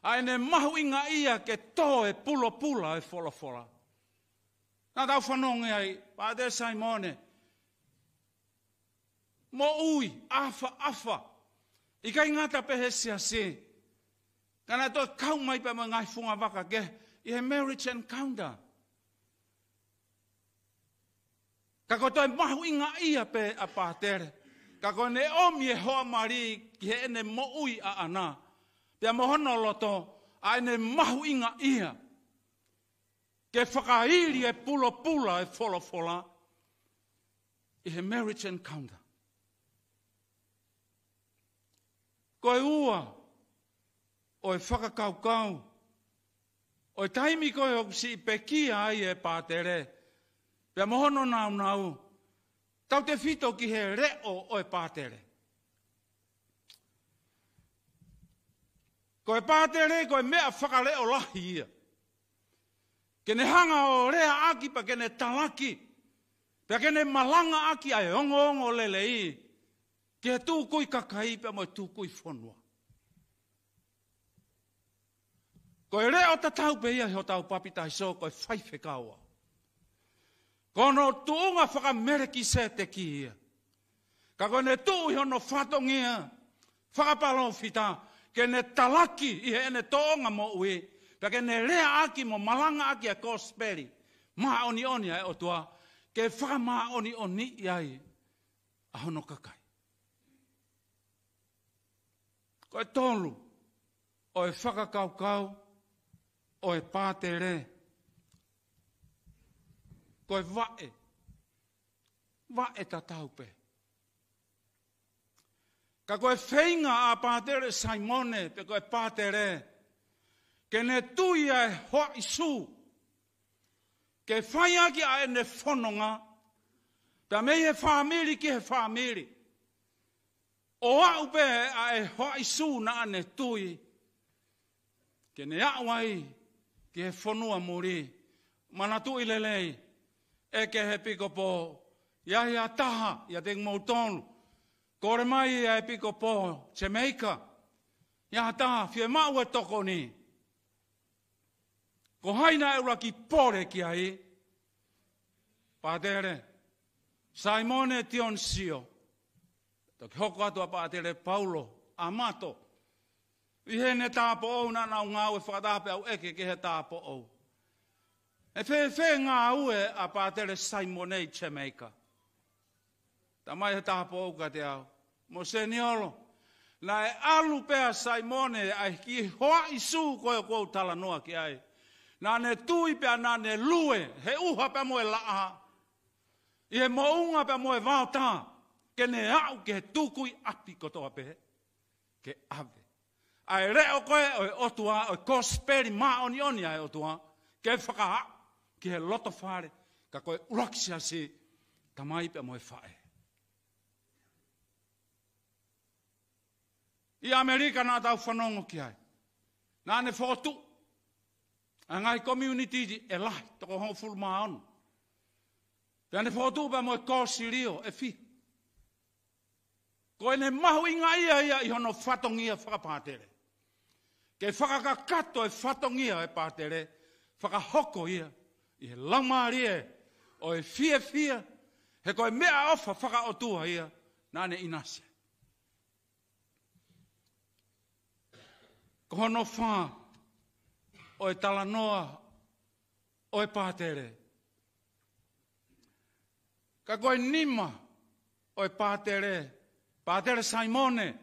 ʻA ʻene mahuʻingaʻia ke tō e pulopula ʻo e folofola. Naʻa tau fanongo ai, Pātele Saimone. Moʻui, ʻafaʻafa. ʻIkai ngata pē he siasi. Ka naʻe toe kau mai pē mo e ngaahi fungavaka kehe, ʻi he marriage encounter. Ka ko e toe mahuʻingaʻia pē ʻa Pātele. Ka ko ʻene ʻomi e hoa mali ki heʻene moʻui ʻaʻana. Pea mo hono loto, ʻa ʻene mahuʻingaʻia ke fakaili e pulopula ʻo e folofola ʻi he marriage encounter. Ko e ua ʻo e fakakaukau ʻo e taimi ko ē ʻoku siʻi pekia ai ʻa Pātele, pea mo hono nāunau, tautefito ki he leʻo ʻo e Pātele. Ko e Pātele, ko e meʻa fakaleʻo lahi ia. Ke ne hanga ʻo leaʻaki pea ke ne talaki, pea ke ne malangaʻaki ʻa e ongoongolelei, ki he tukui kakai pea mo e tukui fonua. Ko e leʻo tatau pē ia ʻi hotau papitaiso, ko e faifekau. Ko hono tuʻunga faka-Melekiseteki ia. Ka ko ʻene tuʻu ʻi hono fatongia fakapalōfita, ke ne talaki ʻi heʻene tōʻonga moʻui, Pea ke ne leaʻaki mo malangaʻaki ʻa e kosipeli māʻoniʻoni ʻa e ʻOtua, ke fakamāʻoniʻoniʻi ai ʻa hono kakai. Ko e tolu ʻo e fakakaukau ʻo e pātele, ko e vaʻe, vaʻe tatau pē. Ka ko e feinga ʻa Pātele Saimone, pe ko e pātele, ke ne tui ʻa e hoaʻi sū, ke fai ʻaki ʻa ʻene fononga, pea mei he fāmili ki he fāmili. ʻO aʻu pē ʻa e hoaʻi sū naʻa ne tui, ke ne aʻu ai ki he fonua muli. Manatuʻi lelei, ʻEiki ʻEpikopō, ʻi ai ha taha ʻiate kimoutolu, kole mai ʻa e ʻEpikopō Jamaica, ʻi ai ha taha fiemaʻu e tokoni. Ko hai naʻe ʻuluaki pole ki ai? Pātele Saimone Tionisio. Toki hoko atu ʻa Pātele Paulo ʻAmato ʻi heʻene tāupoʻou naʻa nau ngāue fakataha pea u ʻeke ki he tāupoʻou, ʻE fēfē ngāue ʻa Pātele Saimone ʻi Jamaica? Talamai he tāupoʻou kiate au, Moseniolo, naʻe ʻalu pē ʻa Saimone ʻa e kiʻi hoaʻi sū ko ē ʻoku ou talanoa ki ai. Naʻa ne tui pea naʻa ne lue he ʻuha pea mo e laʻā, ʻi he moʻunga pea mo e vaotā, ke ne aʻu ki he tukui ʻapi kotoa pē, ke ʻave ʻa e leʻo ko ē ʻo e ʻOtua, ʻo e kosipeli māʻoniʻoni ʻa e ʻOtua, ke fakaaʻu ki he loto fale, ka ko e ʻuluaki siasi, tamai pea mo e faʻē. ʻI ʻAmelika naʻa tau fanongo ki ai, naʻa ne fokotuʻu ʻa e ngaahi community ʻe lahi, toko hongofulu mā ono. Pea ne fokotuʻu pea mo e kōsilio ʻe fiha. Ko ʻene mahuʻinga ia ia ʻi hono fatongia fakapātele, ke fakakakato e fatongia e pātele, fakahoko ia ʻi he laumālie ʻo e fiefia, he ko e meʻaʻofa fakaʻotua ia naʻa ne ʻinasi. Ko hono fā ʻo e talanoa ʻo e pātele. Ka ko e nima ʻo e pātele, Pātele Saimone,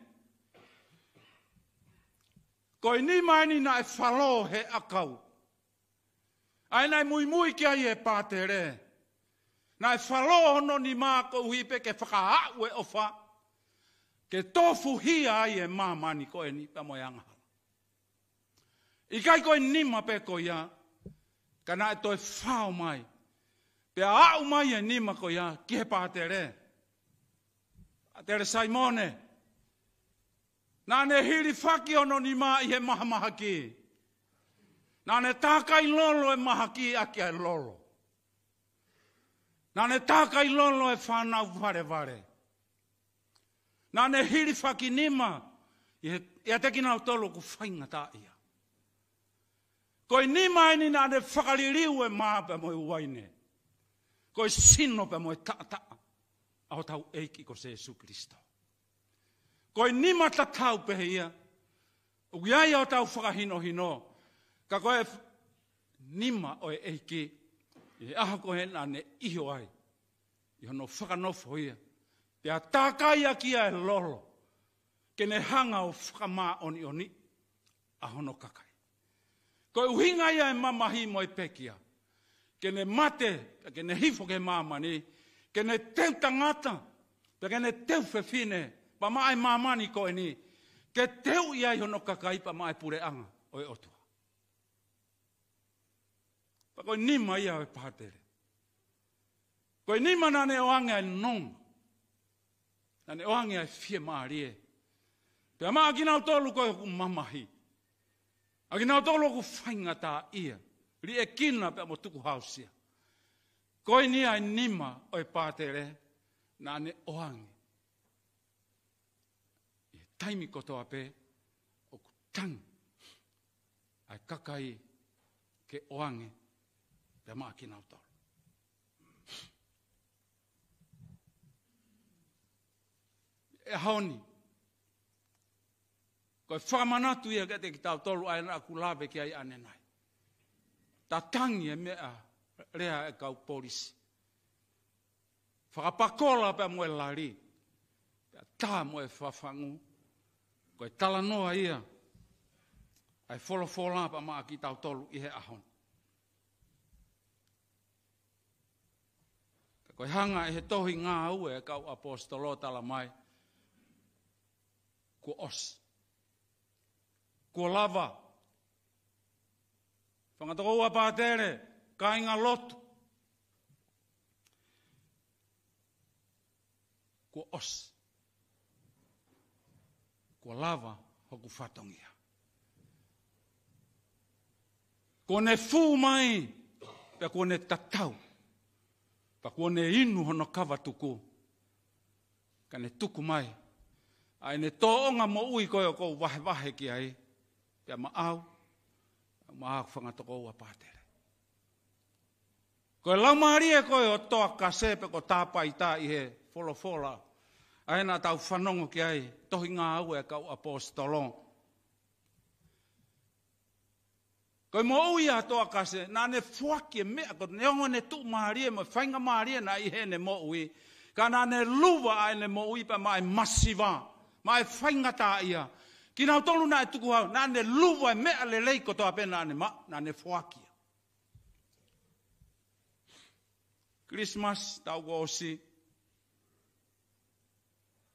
ko e nima eni naʻe falō he ʻakau. ʻA ia naʻe muimui ki ai e pātele. Naʻe falō hono nima koeʻuhi pē ke fakaaʻu e ʻofa, ke tofuhia ai e māmani ko eni pea mo e angahala. ʻIkai ko e nima pē ko ia, ka naʻe toe fao mai, pea aʻu mai e nima ko ia ki he pātele. Pātele Saimone, naʻa ne hilifaki hono nima ʻi he mahamahaki. Naʻa ne tākai lolo e mahaki ʻaki ʻa e lolo. Naʻa ne tākai lolo e fānau valevale. Naʻa ne hilifaki nima ʻi he, ʻiate kinautolu ʻoku faingataʻaʻia. Ko e nima eni naʻa ne fakaliliu e mā pea mo e uaine. Ko e sino pea mo e taʻataʻa ʻa hotau ʻEiki ko Sīsū Kalaisi. Ko e nima tatau pē ia ʻoku ʻi ai hotau fakahinohino, ka ko e f-, nima ʻo e ʻEiki ʻi he ʻaho ko ē naʻa ne ʻiho ai ʻi hono fakanofo ia, pea tākai ʻaki ia e lolo, ke ne hanga ʻo fakamāʻoniʻoniʻi ʻa hono kakai. Ko e ʻuhinga ia e mamahi mo e pekia, ke ne mate, pea ke ne hifo ki māmani, ke ne teu tangata, pea ke ne teu fefine, pea maʻa e māmani ko eni, ke teuʻi ai hono kakai pea maʻa e puleʻanga ʻo e ʻOtua. Pea ko e nima ia ʻo e pātele. Ko e nima naʻa ne ʻoange ʻa e nonga. Naʻa ne ʻoange ʻa e fiemālie. Pea maʻa kinautolu ko ē ʻoku mamahi. ʻA kinautolu ʻoku faingataʻaʻia, liʻekina pea mo tukuhausia. Ko eni ʻa e nima ʻo e pātele naʻa ne ʻoange. ʻI he taimi kotoa pē ʻoku tangi ʻa e kakai ke ʻoange pea maʻa kinautolu. ʻE ʻaho ni, ko e fakamanatu ia kiate kitautolu ʻa ia naʻa ku lave ki ai ʻanenai. Tatangi e meʻa lea e kau polisi. Fakapakola pea mo e lali, pea tā mo e fafangu. Ko e talanoa ia ʻa e folofola pea maʻa kitautolu ʻi he ʻaho ni. Ka ko e hanga ʻe he tohi Ngāue ʻa e kau ʻaposetolo ʻo tala mai, kuo ʻosi. Kuo lava. Fanga tokoua pātele, kāinga lotu. Kuo ʻosi. Kuo lava hoku fatongia. Kuo ne fū mai, pea kuo ne tatau. Pea kuo ne inu hono kava tuku. Ka ne tuku mai ʻa ʻene tōʻonga moʻui ko ē ʻoku ou vahevahe ki ai, pea maʻau, maʻaku fanga tokoua pātele. Ko e laumālie ko ē ʻo Toakase pe ko Tāpaita ʻi he folofola ʻa ē naʻa tau fanongo ki ai, tohi Ngāue ʻa e kau ʻaposetolo. Ko e moʻui ʻa Toakase, naʻa ne foaki e meʻa ko ē, neongo ʻene tuʻumālie mo e faingamālie naʻe ʻi heʻene moʻui, ka naʻa ne luva ʻa ʻene moʻui pea maʻa e masiva, maʻa e faingataʻaʻia. Kinautolu naʻe tukuhau, naʻa ne luva e meʻa lelei kotoa pē naʻa ne maʻu, naʻa ne foaki ia. Kilisimasi, taʻu kuo ʻosi.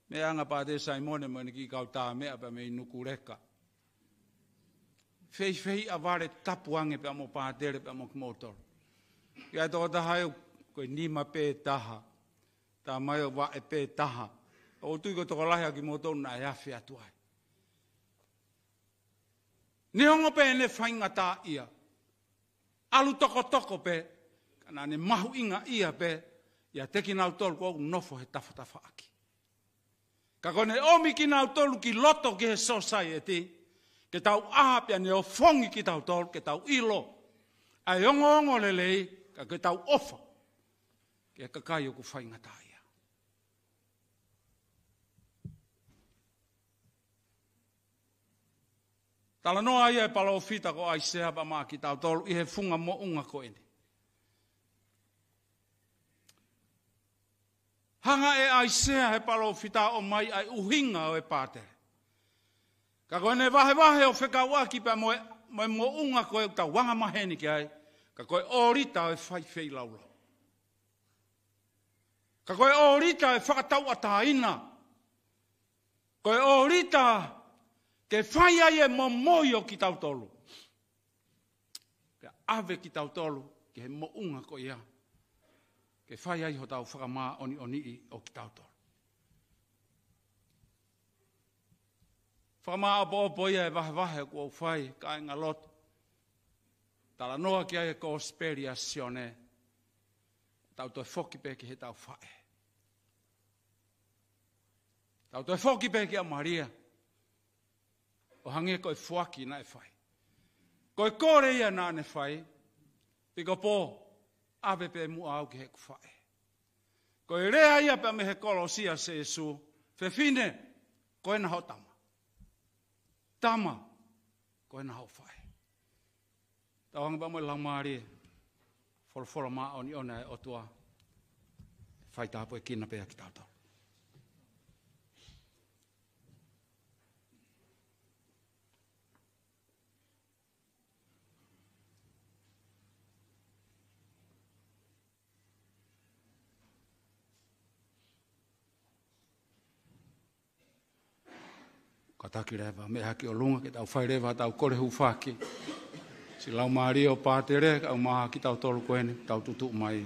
Meʻa ange Pātele Saimone mo ʻene kiʻi kau tā meʻa pea mei Nukuleka. Feifei ʻa vale tapu ange pea mo Pātele pea mo kimoutolu. ʻI ai e tokotaha ʻe ui ko e nima pē taha. Tā mai ʻo vaʻe pē taha. ʻOku ou tui ko e tokolahi ʻa kimoutolu naʻe afe atu ai. Neongo pē ʻene faingataʻaʻia, ʻalu tokotoko pē, ka naʻa ne mahuʻingaʻia pē ʻiate kinautolu ʻoku nofo he tafatafaʻaki. Ka ko ʻene ʻomi kinautolu ki loto ki he sōsaieti, ke tau ʻā pea ne ofongi kitautolu, ke tau ʻilo ʻa e ongoongolelei, ka ke tau ʻofa ki he kakai ʻoku faingataʻaʻia. Talanoa ia e palōfita ko ʻAisea pea maʻa kitautolu ʻi he funga moʻunga ko eni. Hanga ʻe ʻAisea he palōfita ʻo ʻomai ʻa e ʻuhinga ʻo e pātele. Ka ko ʻene vahevahe ʻo fekauʻaki pea mo e, mo e moʻunga ko ē ʻoku tau anga maheni ki ai, ka ko e ʻōlita ʻo e fai feilaulau. Ka ko e ʻōlita ʻe fakatauʻatāina. Ko e ʻōlita ke fai ai e momoi ʻo kitautolu. Pea ʻave kitautolu ki he moʻunga ko ia. Ke fai ai hotau fakamāʻoniʻoniʻi ʻo kitautolu. Fakamāʻopoʻopo ia e vahevahe ʻoku ou fai, kāinga lotu. Talanoa ki ai e kosipeli ʻa Sione. Tau toe foki pē ki heʻetau faʻē. Tau toe foki pē kia Malia. ʻO hangē ko e foaki naʻe fai. Ko e kole ia naʻa ne fai. Pikopo, ʻave pē muʻa au ki heʻeku faʻē. Ko e lea ia pea mei he kolosi ʻa Sēsū, fefine, ko ena hoʻo tama. Tama, ko ena hoʻo faʻē. Tauange pea mo e Laumālie, folofola māʻoniʻoni ʻa e ʻOtua, fai tāpuekina pē ʻa kitautolu. Kātaki leva, meʻa hake ʻolunga ke tau fai leva, tau kole hūfaki. Siʻi Laumālie ʻo Pātele, kae ʻumaʻā kitautolu ko eni, tau tutuʻu mai.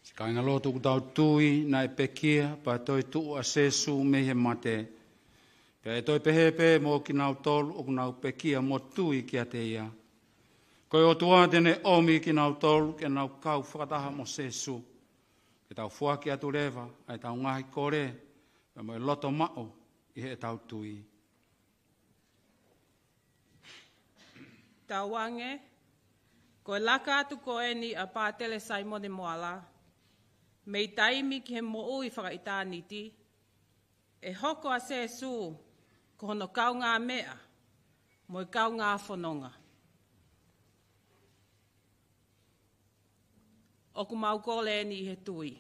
Siʻi kāinga lotu, ʻoku tau tui naʻe pekia, pea toe tuʻu ʻa Sēsū mei he mate. Pea ʻe toe pehē pē mo kinautolu ʻoku nau pekia mo tui kiate ia. Ko e ʻOtua te ne ʻomi kinautolu ke nau kau fakataha mo Sēsū. Ke tau foaki atu leva ʻa ʻetau ngaahi kole, pea mo e loto maʻu ʻi heʻetau tui. Tauange, ko e laka atu ko eni ʻa Pātele Saimone Moala. Mei taimi ki he moʻui fakaʻitāniti, ʻe hoko ʻa Sēsū ko hono kaungāmeʻa mo e kaungāfononga. ʻOku mau kole eni ʻi he tui.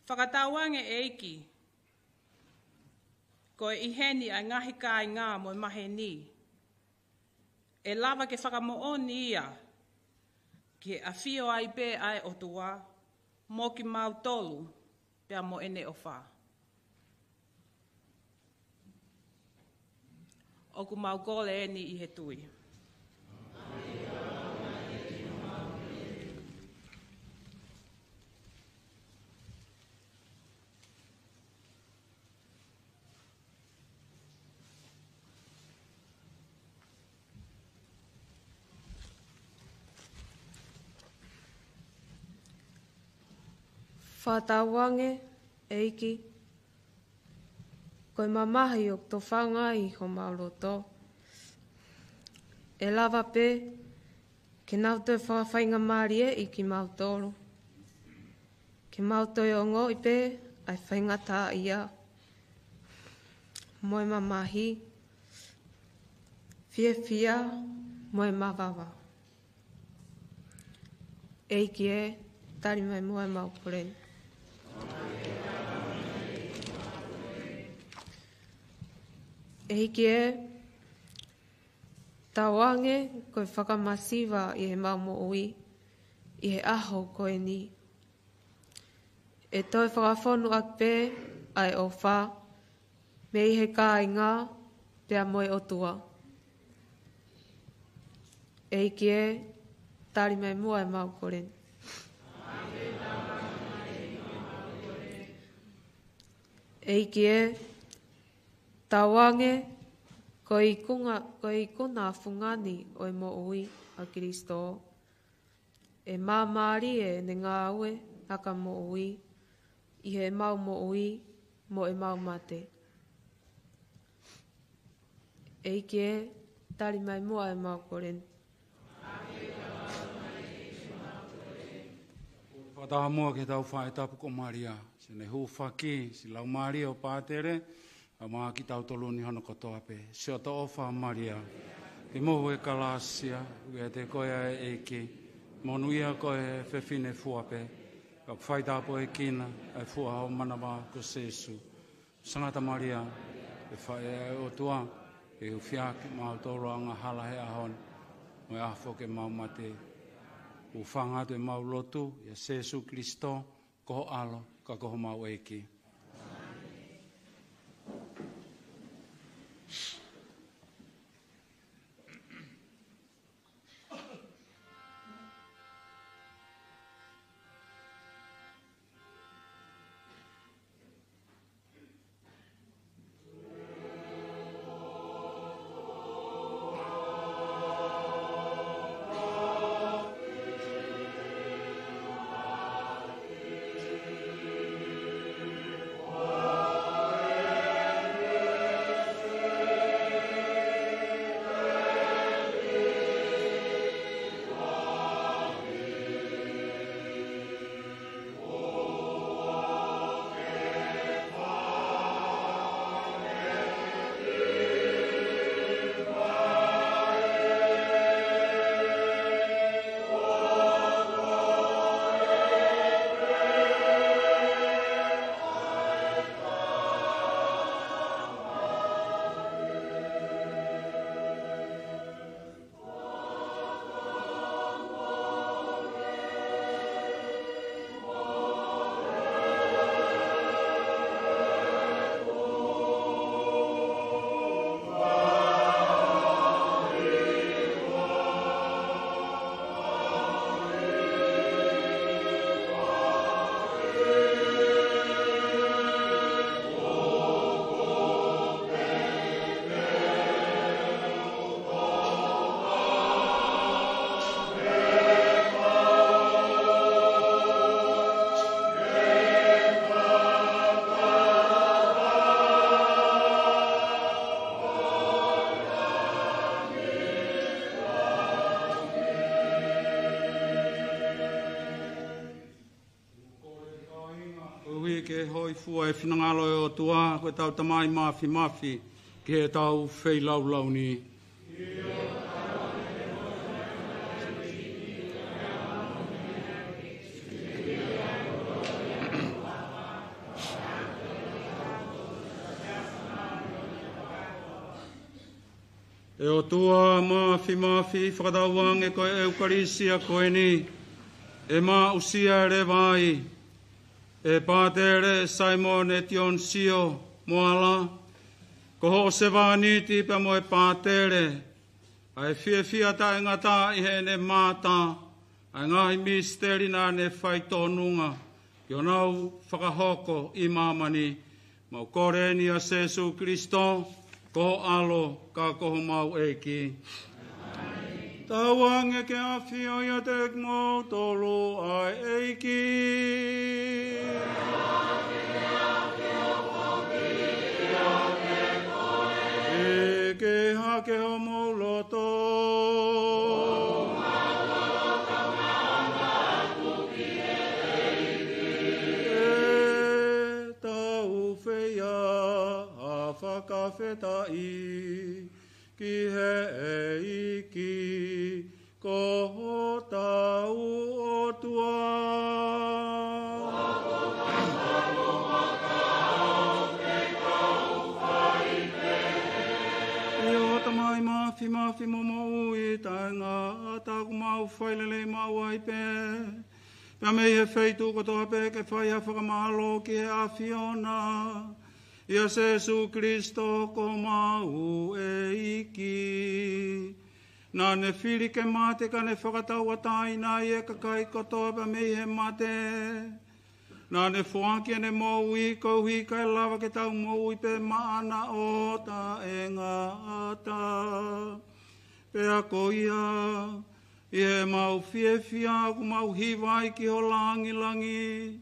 Fakatauange ʻEiki, ko e ʻi heni ʻa e ngaahi kāinga mo e maheni, ʻe lava ke fakamoʻoni ia ki he ʻafio ai pē ʻa e ʻOtua mo kimautolu pea mo ʻene ʻofa. ʻOku mau kole eni ʻi he tui. Fakatauange ʻEiki, ko e mamahi ʻoku tofanga ʻi homau loto, ʻe lava pē ke nau toe fakafaingamālieʻi kimautolu, ke mau toe ongoʻi pē ʻa e faingataʻaʻia mo e mamahi, fiefia mo e mavava. ʻEiki ē, tali mai muʻa ʻemau kole. ʻEiki ē, tauange ko e fakamasiva ʻi heʻemau moʻui ʻi he ʻaho ko eni. ʻE toe fakafonu ʻaki pē ʻa e ʻofa mei he kāinga pea mo e ʻOtua. ʻEiki ē, tali mai muʻa ʻemau kole. ʻEiki ē, tauange ko e ikuna, ko e ikuna fungani ʻo e moʻui ʻa Kalaisi. ʻE māmālie ʻene ngāue fakamoʻui ʻi heʻemau moʻui mo ʻemau mate. ʻEiki ē, tali mai muʻa ʻemau kole. Fakataha muʻa ki heʻetau faʻē tapu ko Malia, siʻene hūfaki siʻi laumālie ʻo Pātele, ʻa ma kitautolu ni hono kotoa pē. Siʻoto ʻofa Malia, ke mohu ʻa e kalāsia, ʻoku ʻiate koe ʻa e ʻEiki, monūʻia koe he fefine fua pē, ka ʻoku faitāpuekina ʻa e fua ho manava ko Sēsū. Sangata Malia, ʻe faʻē ʻa e ʻOtua, ke hūfia kimautolu angahala he ʻaho ni, mo e ʻaho foki ʻemau mate. Hūfanga atu ʻemau lotu ʻia Sēsū Kalaisi, ko ho ʻAlo, ka ko homau ʻEiki. Ke hōifua e finangalo ʻo e ʻOtua, ko ʻetau Tamai Māfimafi, ki heʻetau feilaulau ni. ʻE ʻOtua Māfimafi, fakatauange ko e ʻEukalisia ko eni, ʻe maʻusia leva ai, ʻe Pātele Saimone Tionisio Moala, ko hoʻo sevāniti pea mo e Pātele, ʻa e fiefia taʻengata ʻi heʻene mamata ʻa e ngaahi misiteli naʻa ne faitōnunga ki honau fakahoko ʻi māmani. Mau kole ni ʻia Sēsū Kilisitō, ko ho ʻAlo, ka ko homau ʻEiki. Tauange ke ʻafio ʻiate kimoutolu ʻa e ʻEiki. ʻEke hake homou loto. ʻE tau feia ʻa fakafetaʻi ki he ʻEiki ko hotau ʻOtua. ʻE ʻOtua Tamai Māfimafi mo Moʻui taʻengata, ʻoku mau fai lelei maʻu ai pē, pea mei he feituʻu kotoa pē ke fai ha fakamālō ki he ʻAfiona, ʻia Sēsū Kilisitō ko homau ʻEiki. Naʻa ne fili ke mate ka ne fakatauʻatāinaʻi e kakai kotoa pē mei he mate. Naʻa ne foaki ʻene moʻui koeʻuhi kae lava ke tau moʻui pē maʻana ʻo taʻengata. Pea ko ia, ʻi heʻemau fiefia ʻoku mau hiva ai ki ho langilangi,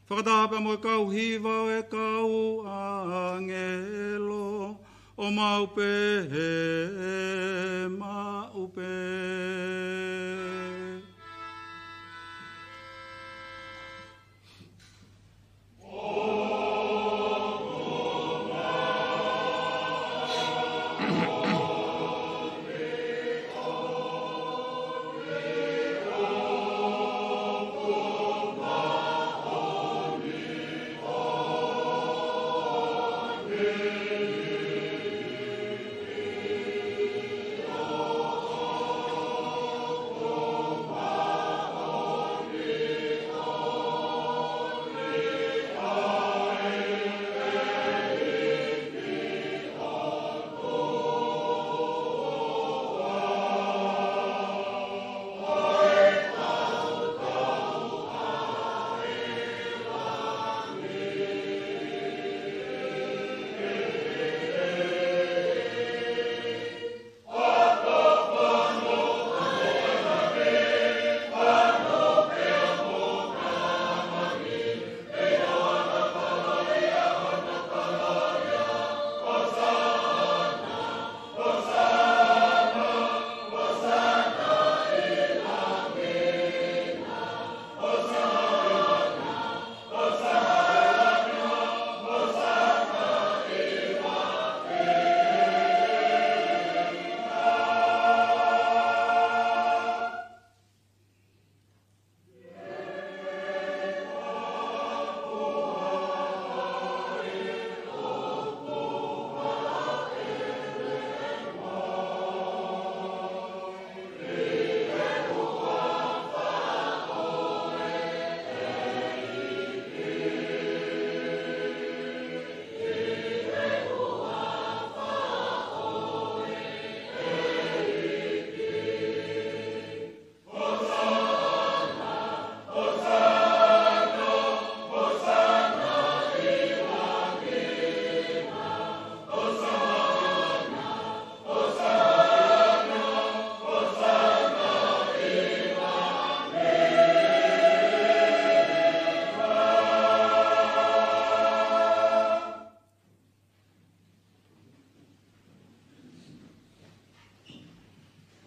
fakataha pea mo e kau hiva ʻo e kau ʻāngelo, ʻo mau pehē maʻu pē.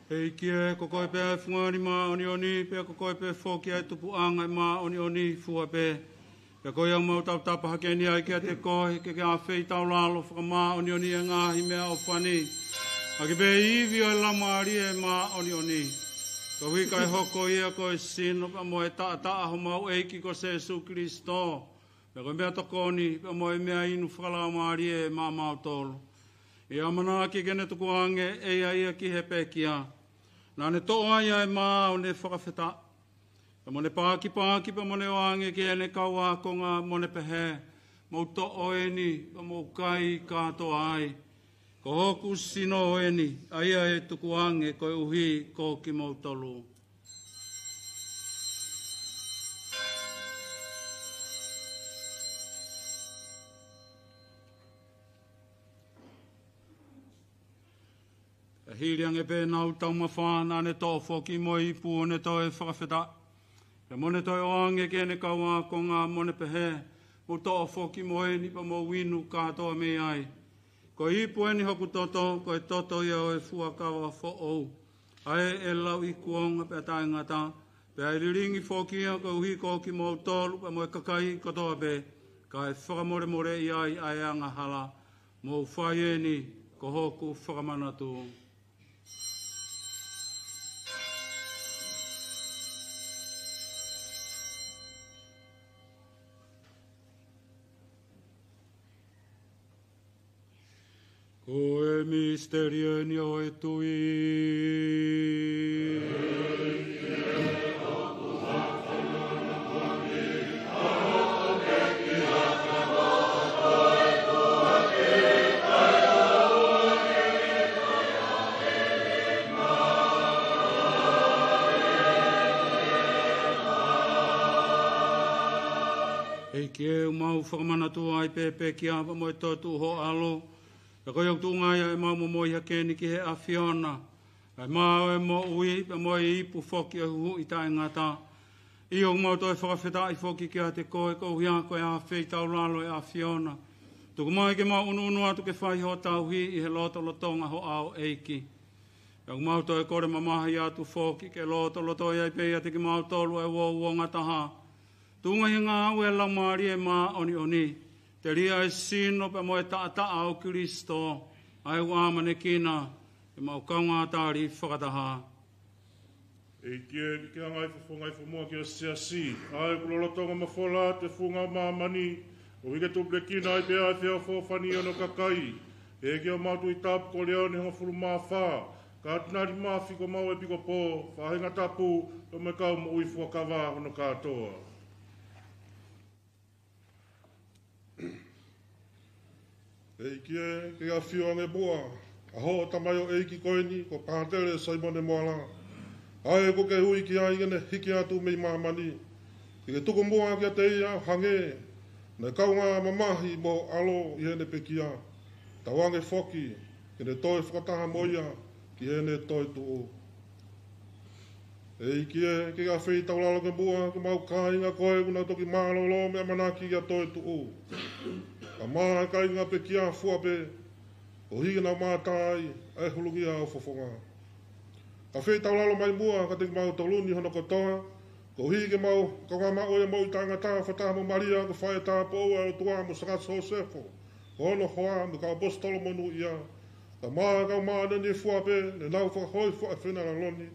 ʻEiki ē, ko koe pē ʻa e fungani māʻoniʻoni, pea ko koe pē foki ʻa e tupuʻanga ʻo e māʻoniʻoni fua pē. Pea ko ia ʻoku mau tautapa hake ni ai kiate koe, ke ke afeitaulalo fakamāʻoniʻoniʻi ʻa e ngaahi meʻaʻofa ni, ʻaki pē ivi ʻo e Laumālie Māʻoniʻoni. Koeʻuhi kae hoko ia ko e sino pea mo e taʻataʻa ʻo homau ʻEiki ko Sēsū Kalaisi, pea ko e meʻatokoni pea mo e meʻainu fakalaumālie maʻamautolu. ʻI he ʻamanaki ke ne tukuange ʻe ia ia ki he pekia, naʻa ne toʻo ai ʻa e mā ʻo ne fakafetaʻi, pea mo ne pakipakiʻi, pea mo ne ʻoange ki heʻene kau ākonga, mo ne pehē: Mou toʻo eni, pea mou kai kātoa ai. Ko hoku sino eni, ʻa ia ʻe tukuange koeʻuhi ko kimoutolu. Pea hili ange pē ʻenau taumafa, naʻa ne toʻo foki mo e ipu ʻo ne toe fakafetaʻi, pea mo ne toe ʻoange ki heʻene kau ākonga, mo ne pehē: Mou toʻo foki mo eni, pea mou inu kātoa mei ai. Ko e ipu eni hoku toto, ko e toto ia ʻo e fuakava foʻou, ʻa ē ʻe lauikuonga pea taʻengata, pea ʻe lilingi foki ia koeʻuhi ko kimoutolu pea mo e kakai kotoa pē, kae fakamolemoleʻi ai ʻa e angahala. Mou fai eni ko hoku fakamanatu. Ko e misiteli eni ʻo e tui. ʻEiki ē, ʻoku mau fakamanatu ai pē pekia pea mo e toetuʻu ho ʻAlo, pea ko ia ʻoku tuʻunga ai ʻemau momoi hake ni ki he ʻAfiona, ʻa e mā ʻo e moʻui pea mo e ipu foki ʻo e huhuʻi taʻengata. ʻIo, ʻoku mau toe fakafetaʻi foki kiate koe, koeʻuhi ko e afeitaulalo ʻo e ʻAfiona. Tuku mai ke mau ʻunuʻunu atu ke fai hoʻo tauhi ʻi he lotolotonga ho ʻao, ʻEiki. Pea ʻoku mau toe kole mamahi atu foki ke lotolotoi ai pē ʻiate kimautolu ʻa e uouangataha, tuʻunga ʻi he ngāue ʻa e Laumālie Māʻoniʻoni, telia ʻa e sino pea mo e taʻataʻa ʻo Kalaisi, ʻa ia ʻoku ʻamanekina ke mau kaungā tali fakataha. ʻEiki ē, ke ke hanga ʻo fofongaʻi fofonga ki ho siasi, ʻa ia ʻoku lolotonga mafola atu ʻi he funga ʻo māmani, koeʻuhi ke tupulekina ai pē ʻa e feʻofoʻofani ʻo hono kakai. ʻEiki ʻo Maʻu Tuʻi Tapu Kolione hongofulu mā fā, Katinali Mafi, ko homau ʻEpikopō, faʻahinga tapu, pea mo e kau moʻui fuakava hono kātoa. ʻEiki ē, ke ke ʻafio ange muʻa ʻa hoʻo tamaioʻeiki ko eni, ko Pātele Saimone Moala, ʻa ia kuo ke ui ki ai ke ne hiki atu mei māmani. Ke ke tuku muʻa kiate ia ʻo hangē naʻe kaungā mamahi mo ho ʻAlo ʻi heʻene pekia, tauange foki ke ne toe fakataha mo ia ki heʻene toetuʻu. ʻEiki ē, ke ke afeitaulalo ange muʻa ki homau kāinga ko ē ʻoku nau toki mālōlō mei he ʻamanaki ki ha toetuʻu, kae ʻumaʻā ʻa e kāinga pekia fua pē, koeʻuhi ke nau mātā ai ʻa e hulungia ʻo ho fofonga. Afeitaulalo mai muʻa kiate kimautolu ni hono kotoa, koeʻuhi ke mau kaungā maʻu ʻa e moʻui taʻengata fakataha mo Malia ko e faʻē tāupoʻou ʻa e ʻOtua, mo Sākate Siosefa, ko hono hoa, mo e kau ʻaposetolo monūʻia, kae ʻumaʻā ʻa e kau māʻoniʻoni fua pē ne nau fakahōifua ʻa e fenāloni,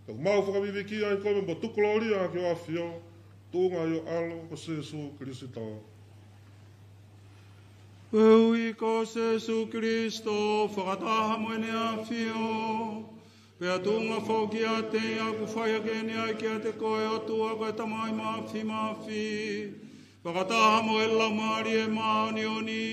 ke mau fakavivikiʻi ai koe mo tuku kolōlia ki ho ʻAfio, tuʻunga ʻi ho ʻAlo ko Sēsū Kalaisi. Koeʻuhi ko Sēsū Kalaisi, fakataha mo ʻEne ʻAfio, pea tuʻunga foki kiate ia, ʻoku fai hake ni ai kiate koe, ʻOtua ko e Tamai Māfimafi, fakataha mo e Laumālie Māʻoniʻoni,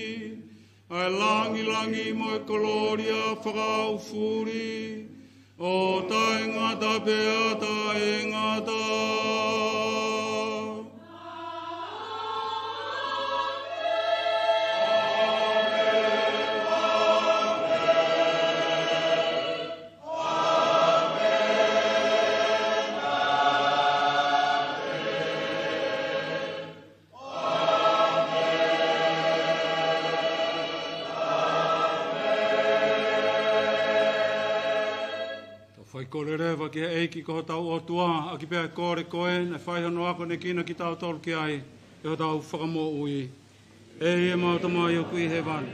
ʻa e langilangi mo e kolōlia fakaʻaufuli, ʻo taʻengata pea taʻengata. Tau faikole leva ki he ʻEiki ko hotau ʻOtua, ʻaki pē ʻa e kole ko ē naʻe fai hono akonekina kitautolu ki ai. ʻi hotau Fakamoʻui. ʻE ʻemau Tamai ʻoku ʻi hēvani.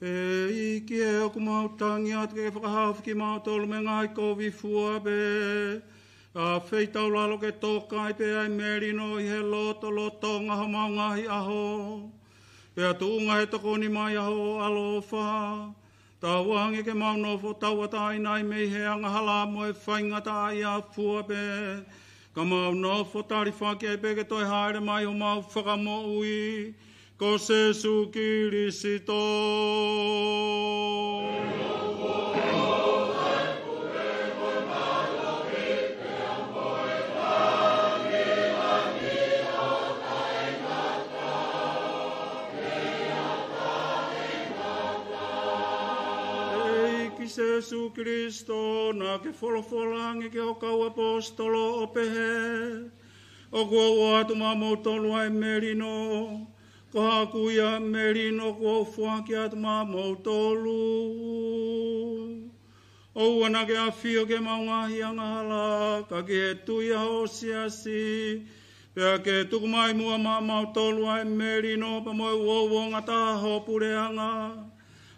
ʻEiki ē, ʻoku mau tangi atu ke ke fakahaofi kimautolu mei he ngaahi kovi fua pē. ʻAfeitaulalo ke toka ai pē ʻa e melino ʻi he lotolotonga homau ngaahi ʻaho. Pea tuʻunga he tokoni mai ʻa ho ʻaloʻofa, tauange ke mau nofo tauʻatāina ai mei he angahala mo e faingataʻaʻia fua pē, ka mau nofo talifaki ai pē ki he toe hāʻele mai homau Fakamoʻui, ko Sīsū Kilisito. ʻEiki Sīsū Kilisito, naʻa ke folofola ange ki ho kau ʻaposetolo ʻo pehē, ʻoku ou ʻoatu maʻamoutolu ʻa e melino, ko haʻaku ia melino ʻoku ou foaki atu maʻamoutolu. ʻOua naʻa ke ʻafio ki heʻemau ngaahi angahala, ka ki he tui ʻa ho siasi, pea ke tuku mai muʻa maʻamoutolu ʻa e melino pea mo e uouangataha ho puleʻanga,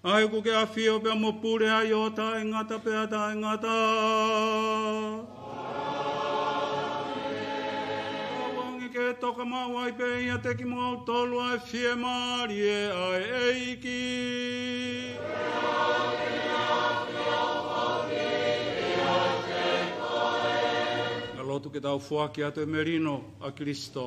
ʻa ia ʻoku ke ʻafio pea mo pule ai ʻo taʻengata pea taʻengata. Tauange ke toka maʻu ai pē ʻiate kimoutolu ʻa e fiemālie ʻa e ʻEiki. Ka lotu ke tau foaki atu e melino ʻa Kilisito.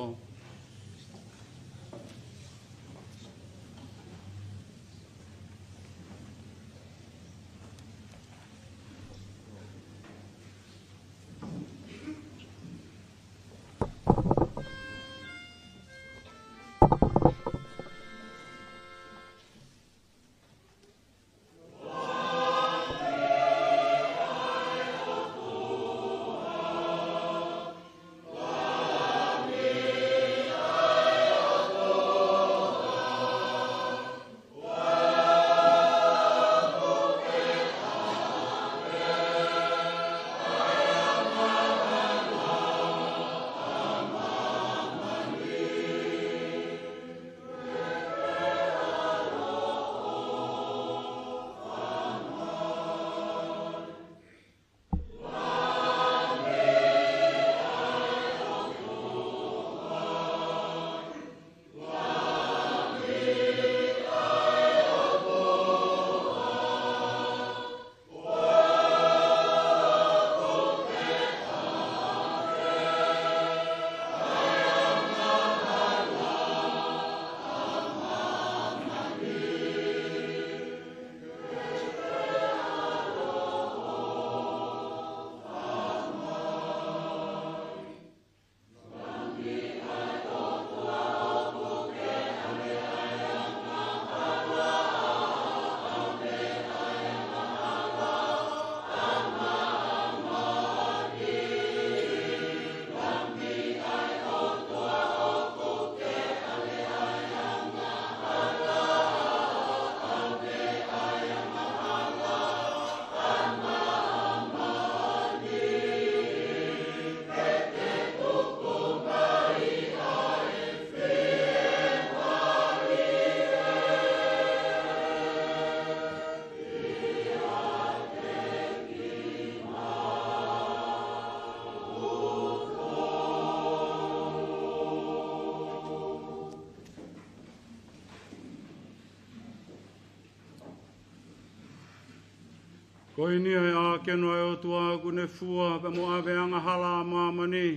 Ko eni ʻa e ʻākeno ʻa e ʻOtua ʻoku ne fua pea mo ʻave angahala ʻa māmani.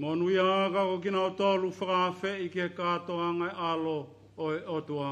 Monūʻia ā ka ko kinautolu fakaafeʻi ki he kātoanga ʻo e ʻAlo ʻo e ʻOtua.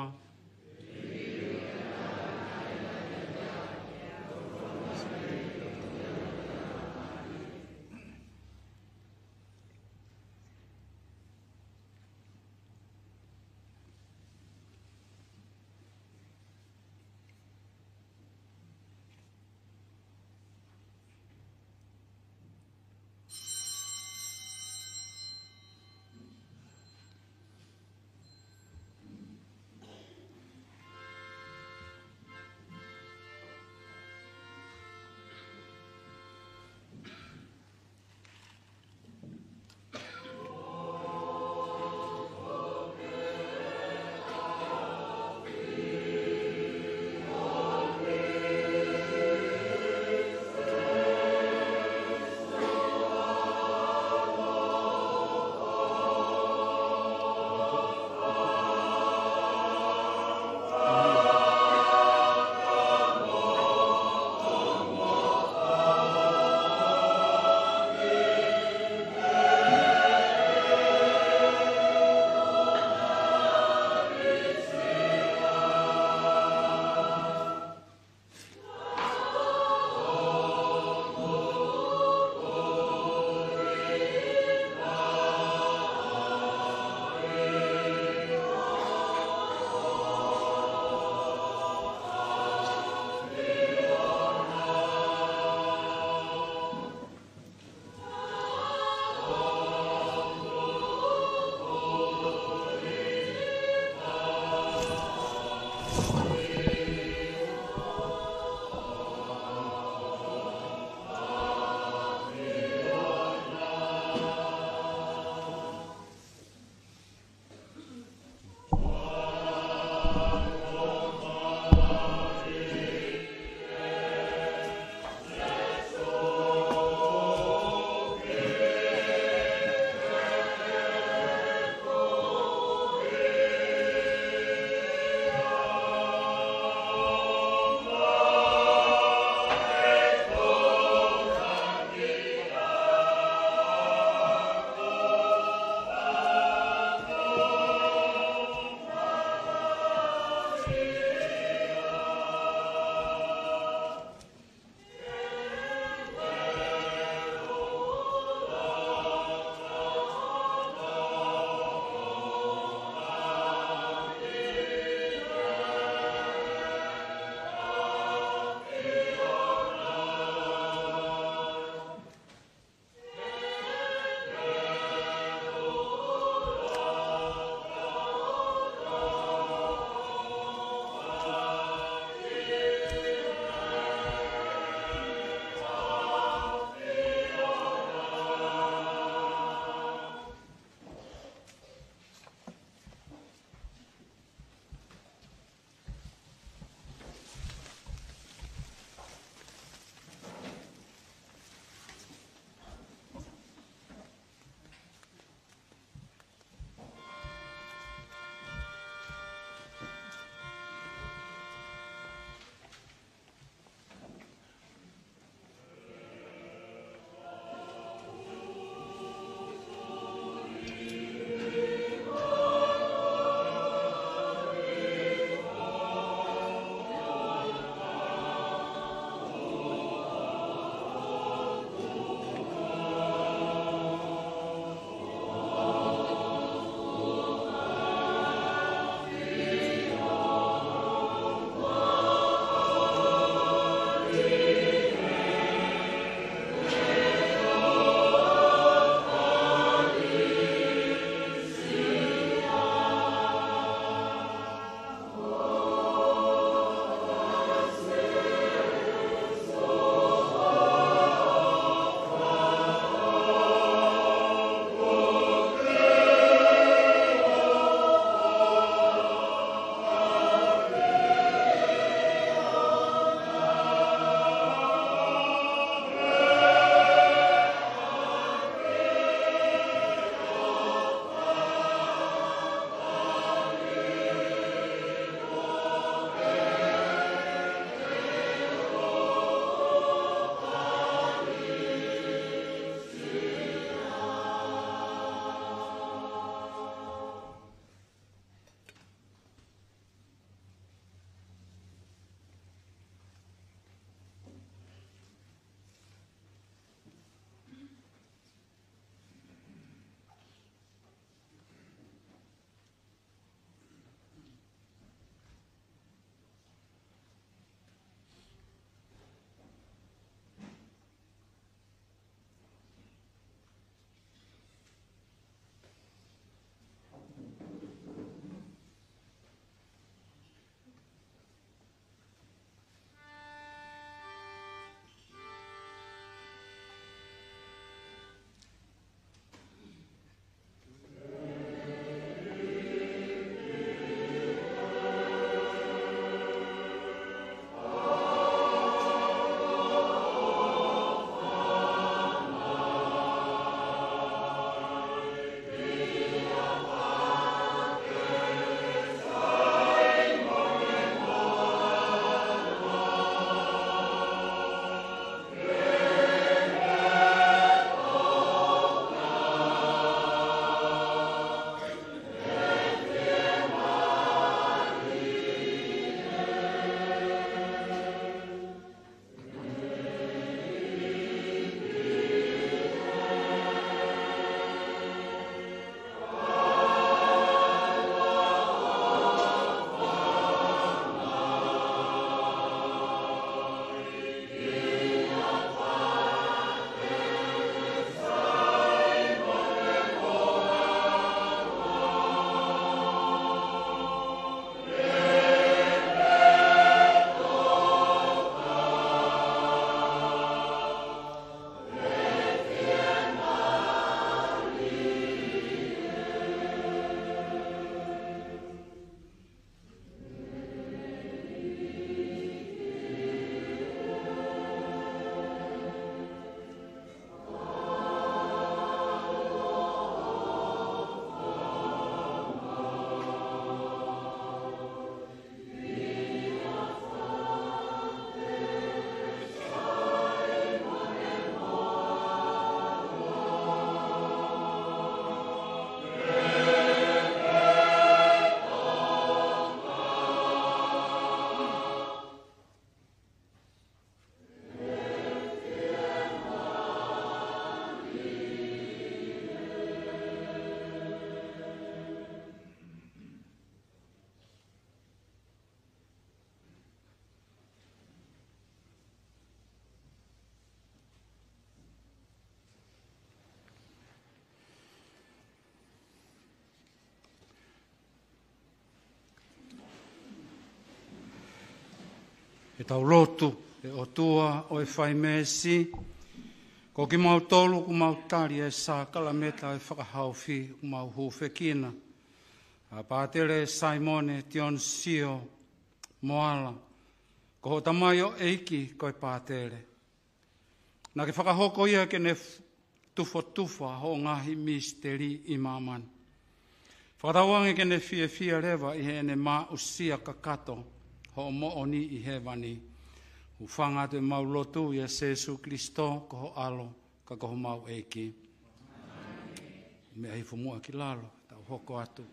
Tau lotu. ʻE ʻOtua ʻo e fai meesi, ko kimautolu ʻoku mau tali e sākalameta ʻo e fakahaofi, ʻoku mau hūfekina ʻa Pātele Saimone Tionisio Moala, ko hoʻo tamaioʻeiki ko e pātele. Naʻa ke fakahoko ia ke ne f-, tufatufa hoʻo ngaahi misiteli ʻi māmani. Fakatauange ke ne fiefia leva ʻi heʻene maʻusia kakato hoʻo moʻoni ʻi hēvani. Hūfanga atu ʻemau lotu ʻia Sēsū Kilisitō ko ho ʻAlo, ka ko homau ʻEiki. Meʻa hifo muʻa ki lalo, tau hoko atu.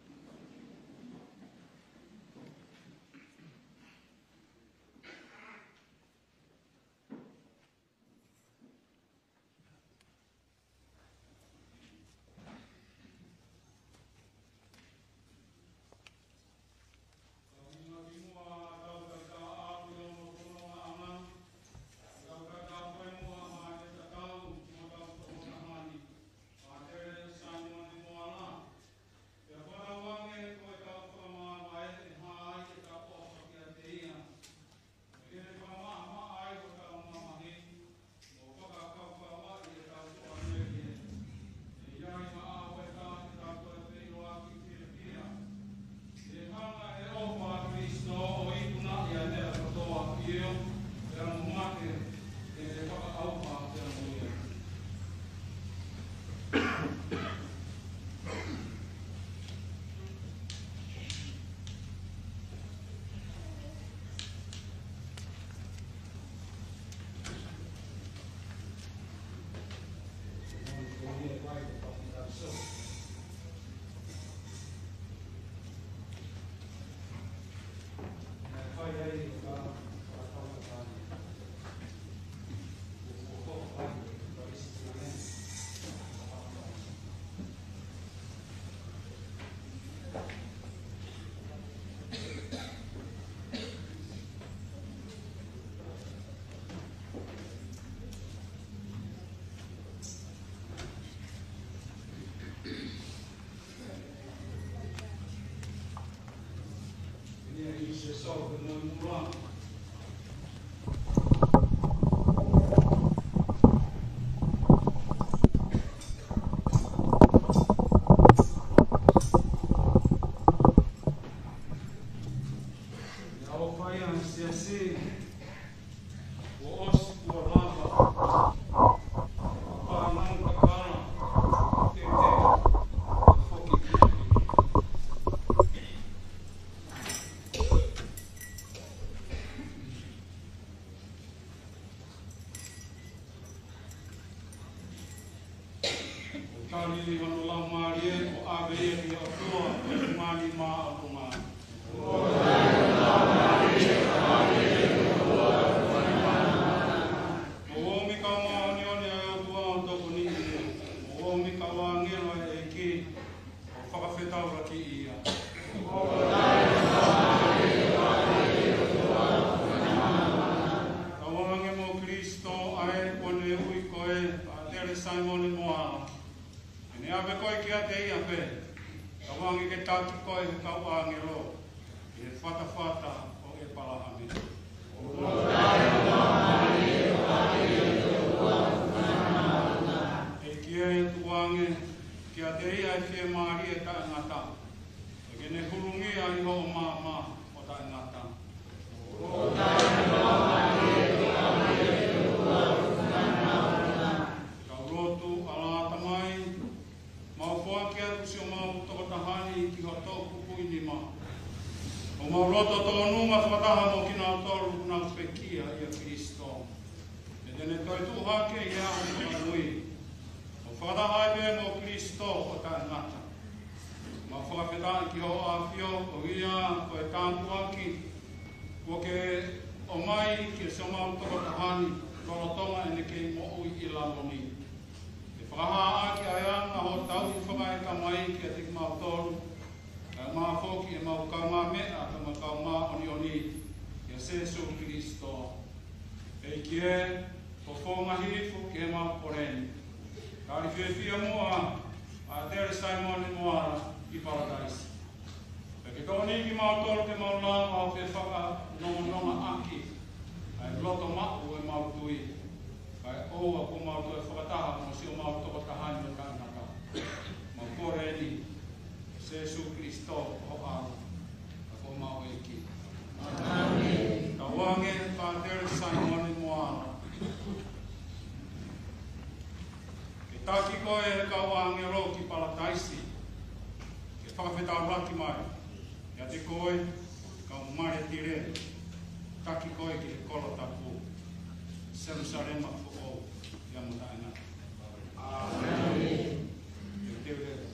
Tali hono laumālie ʻo ʻave ia ki he ʻOtua, ko e Tuʻi māʻolunga. ʻOmi kau māʻoniʻoni ʻa e ʻOtua ʻo tokoni ʻi he, ʻomi kau ʻāngelo ʻa e ʻEiki ʻo fakafetaulaki ia. Tauange mo Kilisitō ʻa ē kuo ne ui koe, Pātele Saimone Moala, ke ne ʻave koe kiate ia pē. Tauange ke taki koe ʻe he kau ʻāngelo ʻi he fatafata ʻo ʻĒpalahame. ʻEiki ē, tukuange kiate ia ʻa e fiemālie taʻengata, ke ne hulungia ʻi hoʻo maama ʻo taʻengata. Tau lotu. ʻAlā Tamai, mau foaki atu siʻomau tokotaha ni ki ho toʻukupu ʻi nima. ʻOku mau loto tōnunga fakataha mo kinautolu ʻoku nau pekia ʻia Kilisitō, ke te ne toetuʻu hake ʻi he ʻaho fakaʻuhi, ʻo fakataha ai pē mo Kilisitō ʻo taʻengata. Mau fakafetaʻi ki hoʻo ʻAfio, ʻoku ʻi ai ko e tāpuaki kuo ke ʻomai ki siʻomau tokotaha ni lolotonga ʻene kei moʻui ʻi lalo ni. Ke fakahā ʻaki ʻa e anga hoʻo tauhi fakaʻetamai kiate kimautolu, kae ʻumaʻā foki ʻemau kaungāmeʻa pea mo e kau māʻoniʻoni, ʻia Sēsū Kilisitō. ʻEiki ē, fofonga hifo ki heʻemau kole ni. Tali fiefia muʻa ʻa Pātele Saimone Moala ʻi Palataisi. Pea ke tokoniʻi kimautolu ke mau lava ʻo fefakanongonongoʻaki Kae loto maʻu ʻemau tui, kae ʻoua kuo mau toe fakataha mo siʻomau toko taha ni ʻo taʻengata. Mau kole eni, Sēsū Kalaisi ko ho ʻAlo, ka ko homau ʻEiki. ʻĒmeni. Tauange Fātele Saimone Moala ke taki koe ʻe he kau ʻāngelo ki Palataisi, ke fakafetaulaki mai kiate koe, kau male tile, taki koe ki he kolo tapu, Selūsalema foʻou, ia mo taʻengata. ʻĒmeni. Ke teu leva.